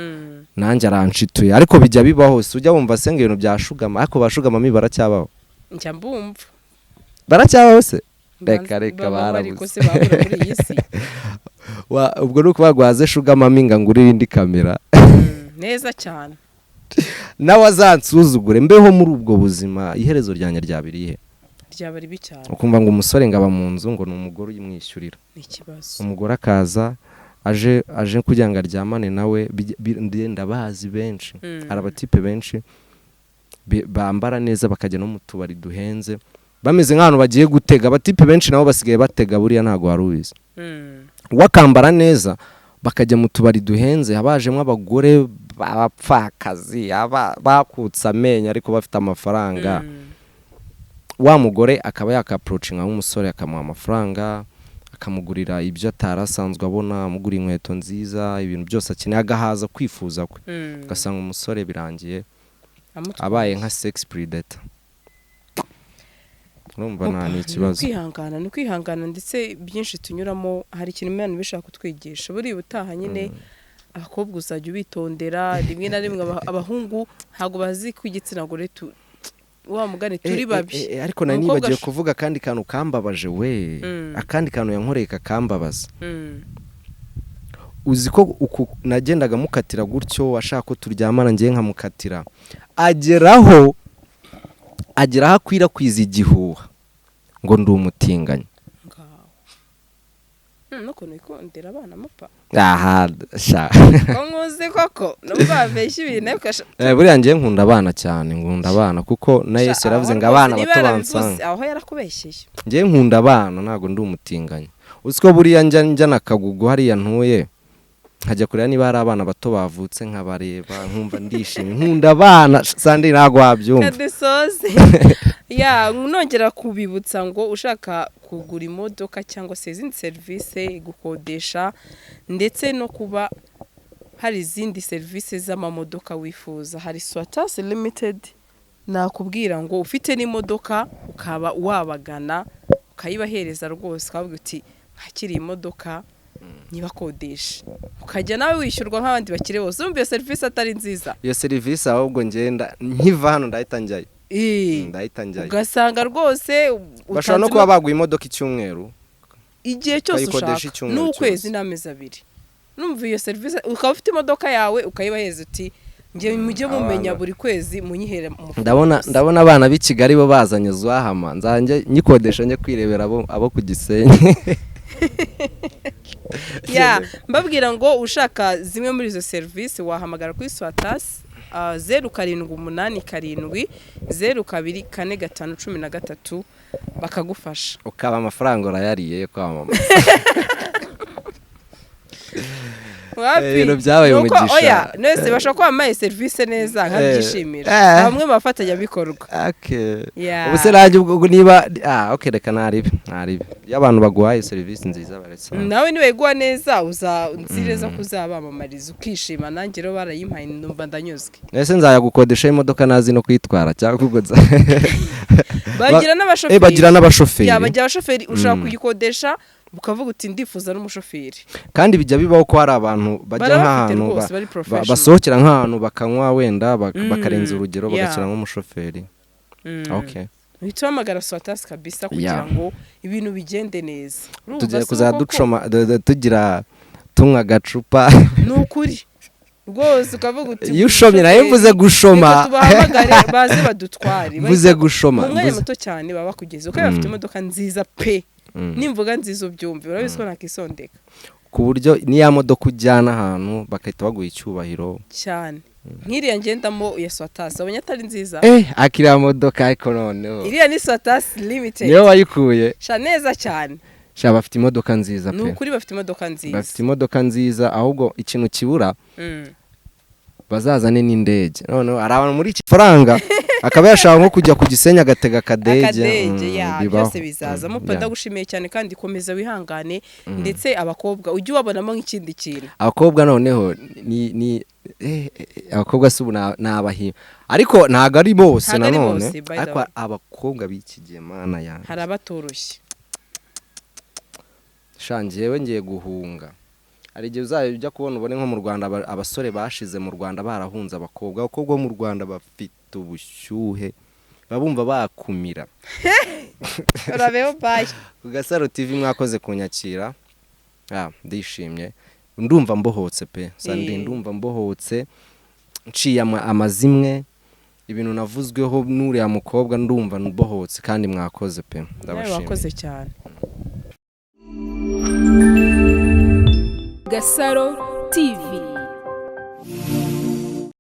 nanjye aranshituye. Ariko bijya bibaho, si ujya wumva se ngo ibintu bya sugar mama? Ariko ba sugar mummy baracyabaho? Njya mbumva. Baracyabaho se? Reka, reka, Babaho ariko barabuze. se babura muri iyi si? Ubwo ni ukuvuga ngo haze sugar mummy ngo angurire indi kamera. Neza cyane. Nawe azansuzugure, mbeho muri ubwo buzima. Iherezo ryanjye ryaba irihe? Ryaba ribi cyane. Ukumva ngo umusore ngo aba mu nzu, ngo ni umugore uyimwishyurira. Ni ikibazo. Umugore akaza aje kugira ngo aryamane nawe. Ndabazi benshi. Hari abatipe benshi bambara neza, bakajya no mu tubari duhenze. Bameze nk'ahantu bagiye gutega. Abatipe benshi nabo basigaye batega, buriya ntabwo wari ubizi. Wakambara neza, bakajya mu tubari duhenze, habajemo abagore b'abapfakazi, bakutse amenyo ariko bafite amafaranga. Wa mugore akaba yaka-approachinga nk'umusore, akamuha amafaranga, akamugurira ibyo atari asanzwe abona, amugura inkweto nziza, ibintu byose akeneye, agahaza kwifuza kwe. Ugasanga umusore birangiye Amutwaye. abaye nka sex predator. Urumva nta ni ikibazo. Ni ukwihangana, ndetse byinshi tunyuramo hari ikintu Imana iba ishaka kutwigisha. Buriya ubutaha nyine abakobwa uzajya ubitondera. Rimwe na rimwe abahungu ntabwo bazi ko igitsina gore wa mugani turi babi. Ariko nari Umukobwa nibagiwe kuvuga akandi kantu kambabaje we. Akandi kantu yankoreye kakambabaza. Uzi ko uku nagendaga mukatira gutyo, ashaka ko turyamana, ngiye nkamukatira, ageraho akwirakwiza igihuha ngo ndi umutinganyi. Ngaho. N'ukuntu wikundira abana mupa. Aha sha. Ko nkuzi koko nubwo wabeshya ibintu ariko Buriya ngiye nkunda abana cyane, nkunda abana kuko na Yesu yaravuze Aho ngo abana rwose niba bato yarabivuze, bansanga. Aho yarakubeshyeye. Ngiye nkunda abana, ntabwo ndi umutinganyi. Uzi ko buriya njya na Kagugu hariya ntuye, nkajya kureba niba hari abana bato bavutse, nkabareba nkumva ndishimye. Nkunda abana, Sandi, ntabwo wabyumva. Kadusoze ya nongera kubibutsa ngo ushaka kugura imodoka cyangwa se izindi serivisi, gukodesha, ndetse no kuba hari izindi serivisi z'amamodoka wifuza, hari Swatas Limited. Nakubwira ngo ufite n'imodoka ukaba wabagana ukayibahereza rwose, ukavuga uti nkakiriye imodoka ntibakodeshe, ukajya nawe wishyurwa nk'abandi bakire bose. Urumva iyo serivisi atari nziza? Iyo serivisi ahubwo ngenda nkiva hano ndahita njyayo. Ndahita njyayo. Ugasanga rwose Bashobora no utanze kuba baguha imodoka icyumweru. Igihe cyose Ukayikodesha ushaka icyumweru n'ukwezi cyose. n'amezi 2. Numva iyo serivisi, ukaba ufite imodoka yawe ukayibaheza uti njye mujye mumenya Abana. buri kwezi munyihere umufuka Ndabona gusa. Ndabona abana b'i Kigali bo bazanye Zwahama, nzajye nyikodesha njye kwirebera abo ku Gisenyi. Ya, mbabwira ngo ushaka zimwe muri izo serivisi wahamagara kuri Swatasi 0787024513 bakagufasha. Ukaba amafaranga urayariye yo kwamamaza. Wapi? Ibintu byabaye Nuko umugisha. Oya, nese bashobora kuba bamaye serivisi neza nkabyishimira. Bamwe mu bafatanyabikorwa. Yeah. Ubu se nanjye ubwo niba okay, reka ntaribe iyo abantu baguhaye serivisi nziza baretse. Nawe niwayiguha neza uza nzi neza ko uzabamamariza ukishima. Nanjye rero barayimpaye numva ndanyuzwe. Ese nzayagukodesha imodoka nazi no kuyitwara cyangwa ubwo Bagira n'abashoferi. Bagira n'abashoferi. Ya, bagira abashoferi. Ushobora kuyikodesha ukavuga uti ndifuza n'umushoferi. Kandi bijya bibaho ko hari abantu bajya Barabafite nk'ahantu rwose, bari professional. basohokera nk'ahantu bakanywa wenda bakarenza urugero, bagashyira nk'umushoferi. Okay. Uhita uhamagara Swatasi kabisa kugira ngo ibintu bigende neza. Urumva Tugiye se kuzajya koko? ducoma tugira tunywa agacupa. Ni ukuri rwose, ukavuga uti Iyo ushomye nayo mvuze gushoma. Reka tubahamagare baze badutware. Mvuze gushoma. Mu mwanya muto cyane baba bakugeze kuko bafite imodoka nziza pe. Nimvuga nziza ubyumve, urabizi ko nakisondeka. Ku buryo niya modoka ujyana ahantu bagahita baguha icyubahiro. Cyane, nk'iriya ngendamo ya Swatasi, wabonye atari nziza? Akiriya modoka ariko noneho Iriya ni Swatasi Limited. Niyo wayikuye? Sha, neza cyane. Sha, bafite imodoka nziza Ni pe. ukuri bafite imodoka nziza. Bafite imodoka nziza, ahubwo ikintu kibura bazazane n'indege. Noneho hari abantu muri iki faranga akaba yashaka nko kujya ku Gisenyi agatega akadege. Akadege. Ya. Bibaho. Byose bizaza. Mupa, ndagushimiye cyane kandi komeza wihangane, ndetse abakobwa ujye ubabonamo nk'ikindi kintu. Abakobwa noneho ni abakobwa si ubu ni abahima, ariko ntabwo ari bose. Ntabwo ari Nanone bose, by the ariko way. abakobwa b'iki gihe, Mana yanjye. Hari abatoroshye. Sha, njyewe ngiye guhunga. Hari igihe uzajya ujya kubona ubone nko mu Rwanda abasore bashize mu Rwanda barahunze abakobwa. Abakobwa bo mu Rwanda bafite ubushyuhe, baba bumva bakumira. Urabeho, bye. Ku Gasaro TV, mwakoze kunyakira. Ndishimye, ndumva mbohotse pe, Sandi. Ndumva mbohotse, nciye amazimwe, ibintu navuzweho n'uriya mukobwa, ndumva mbohotse kandi mwakoze pe. Nawe Ndabashimiye. wakoze cyane. Gasaro TV.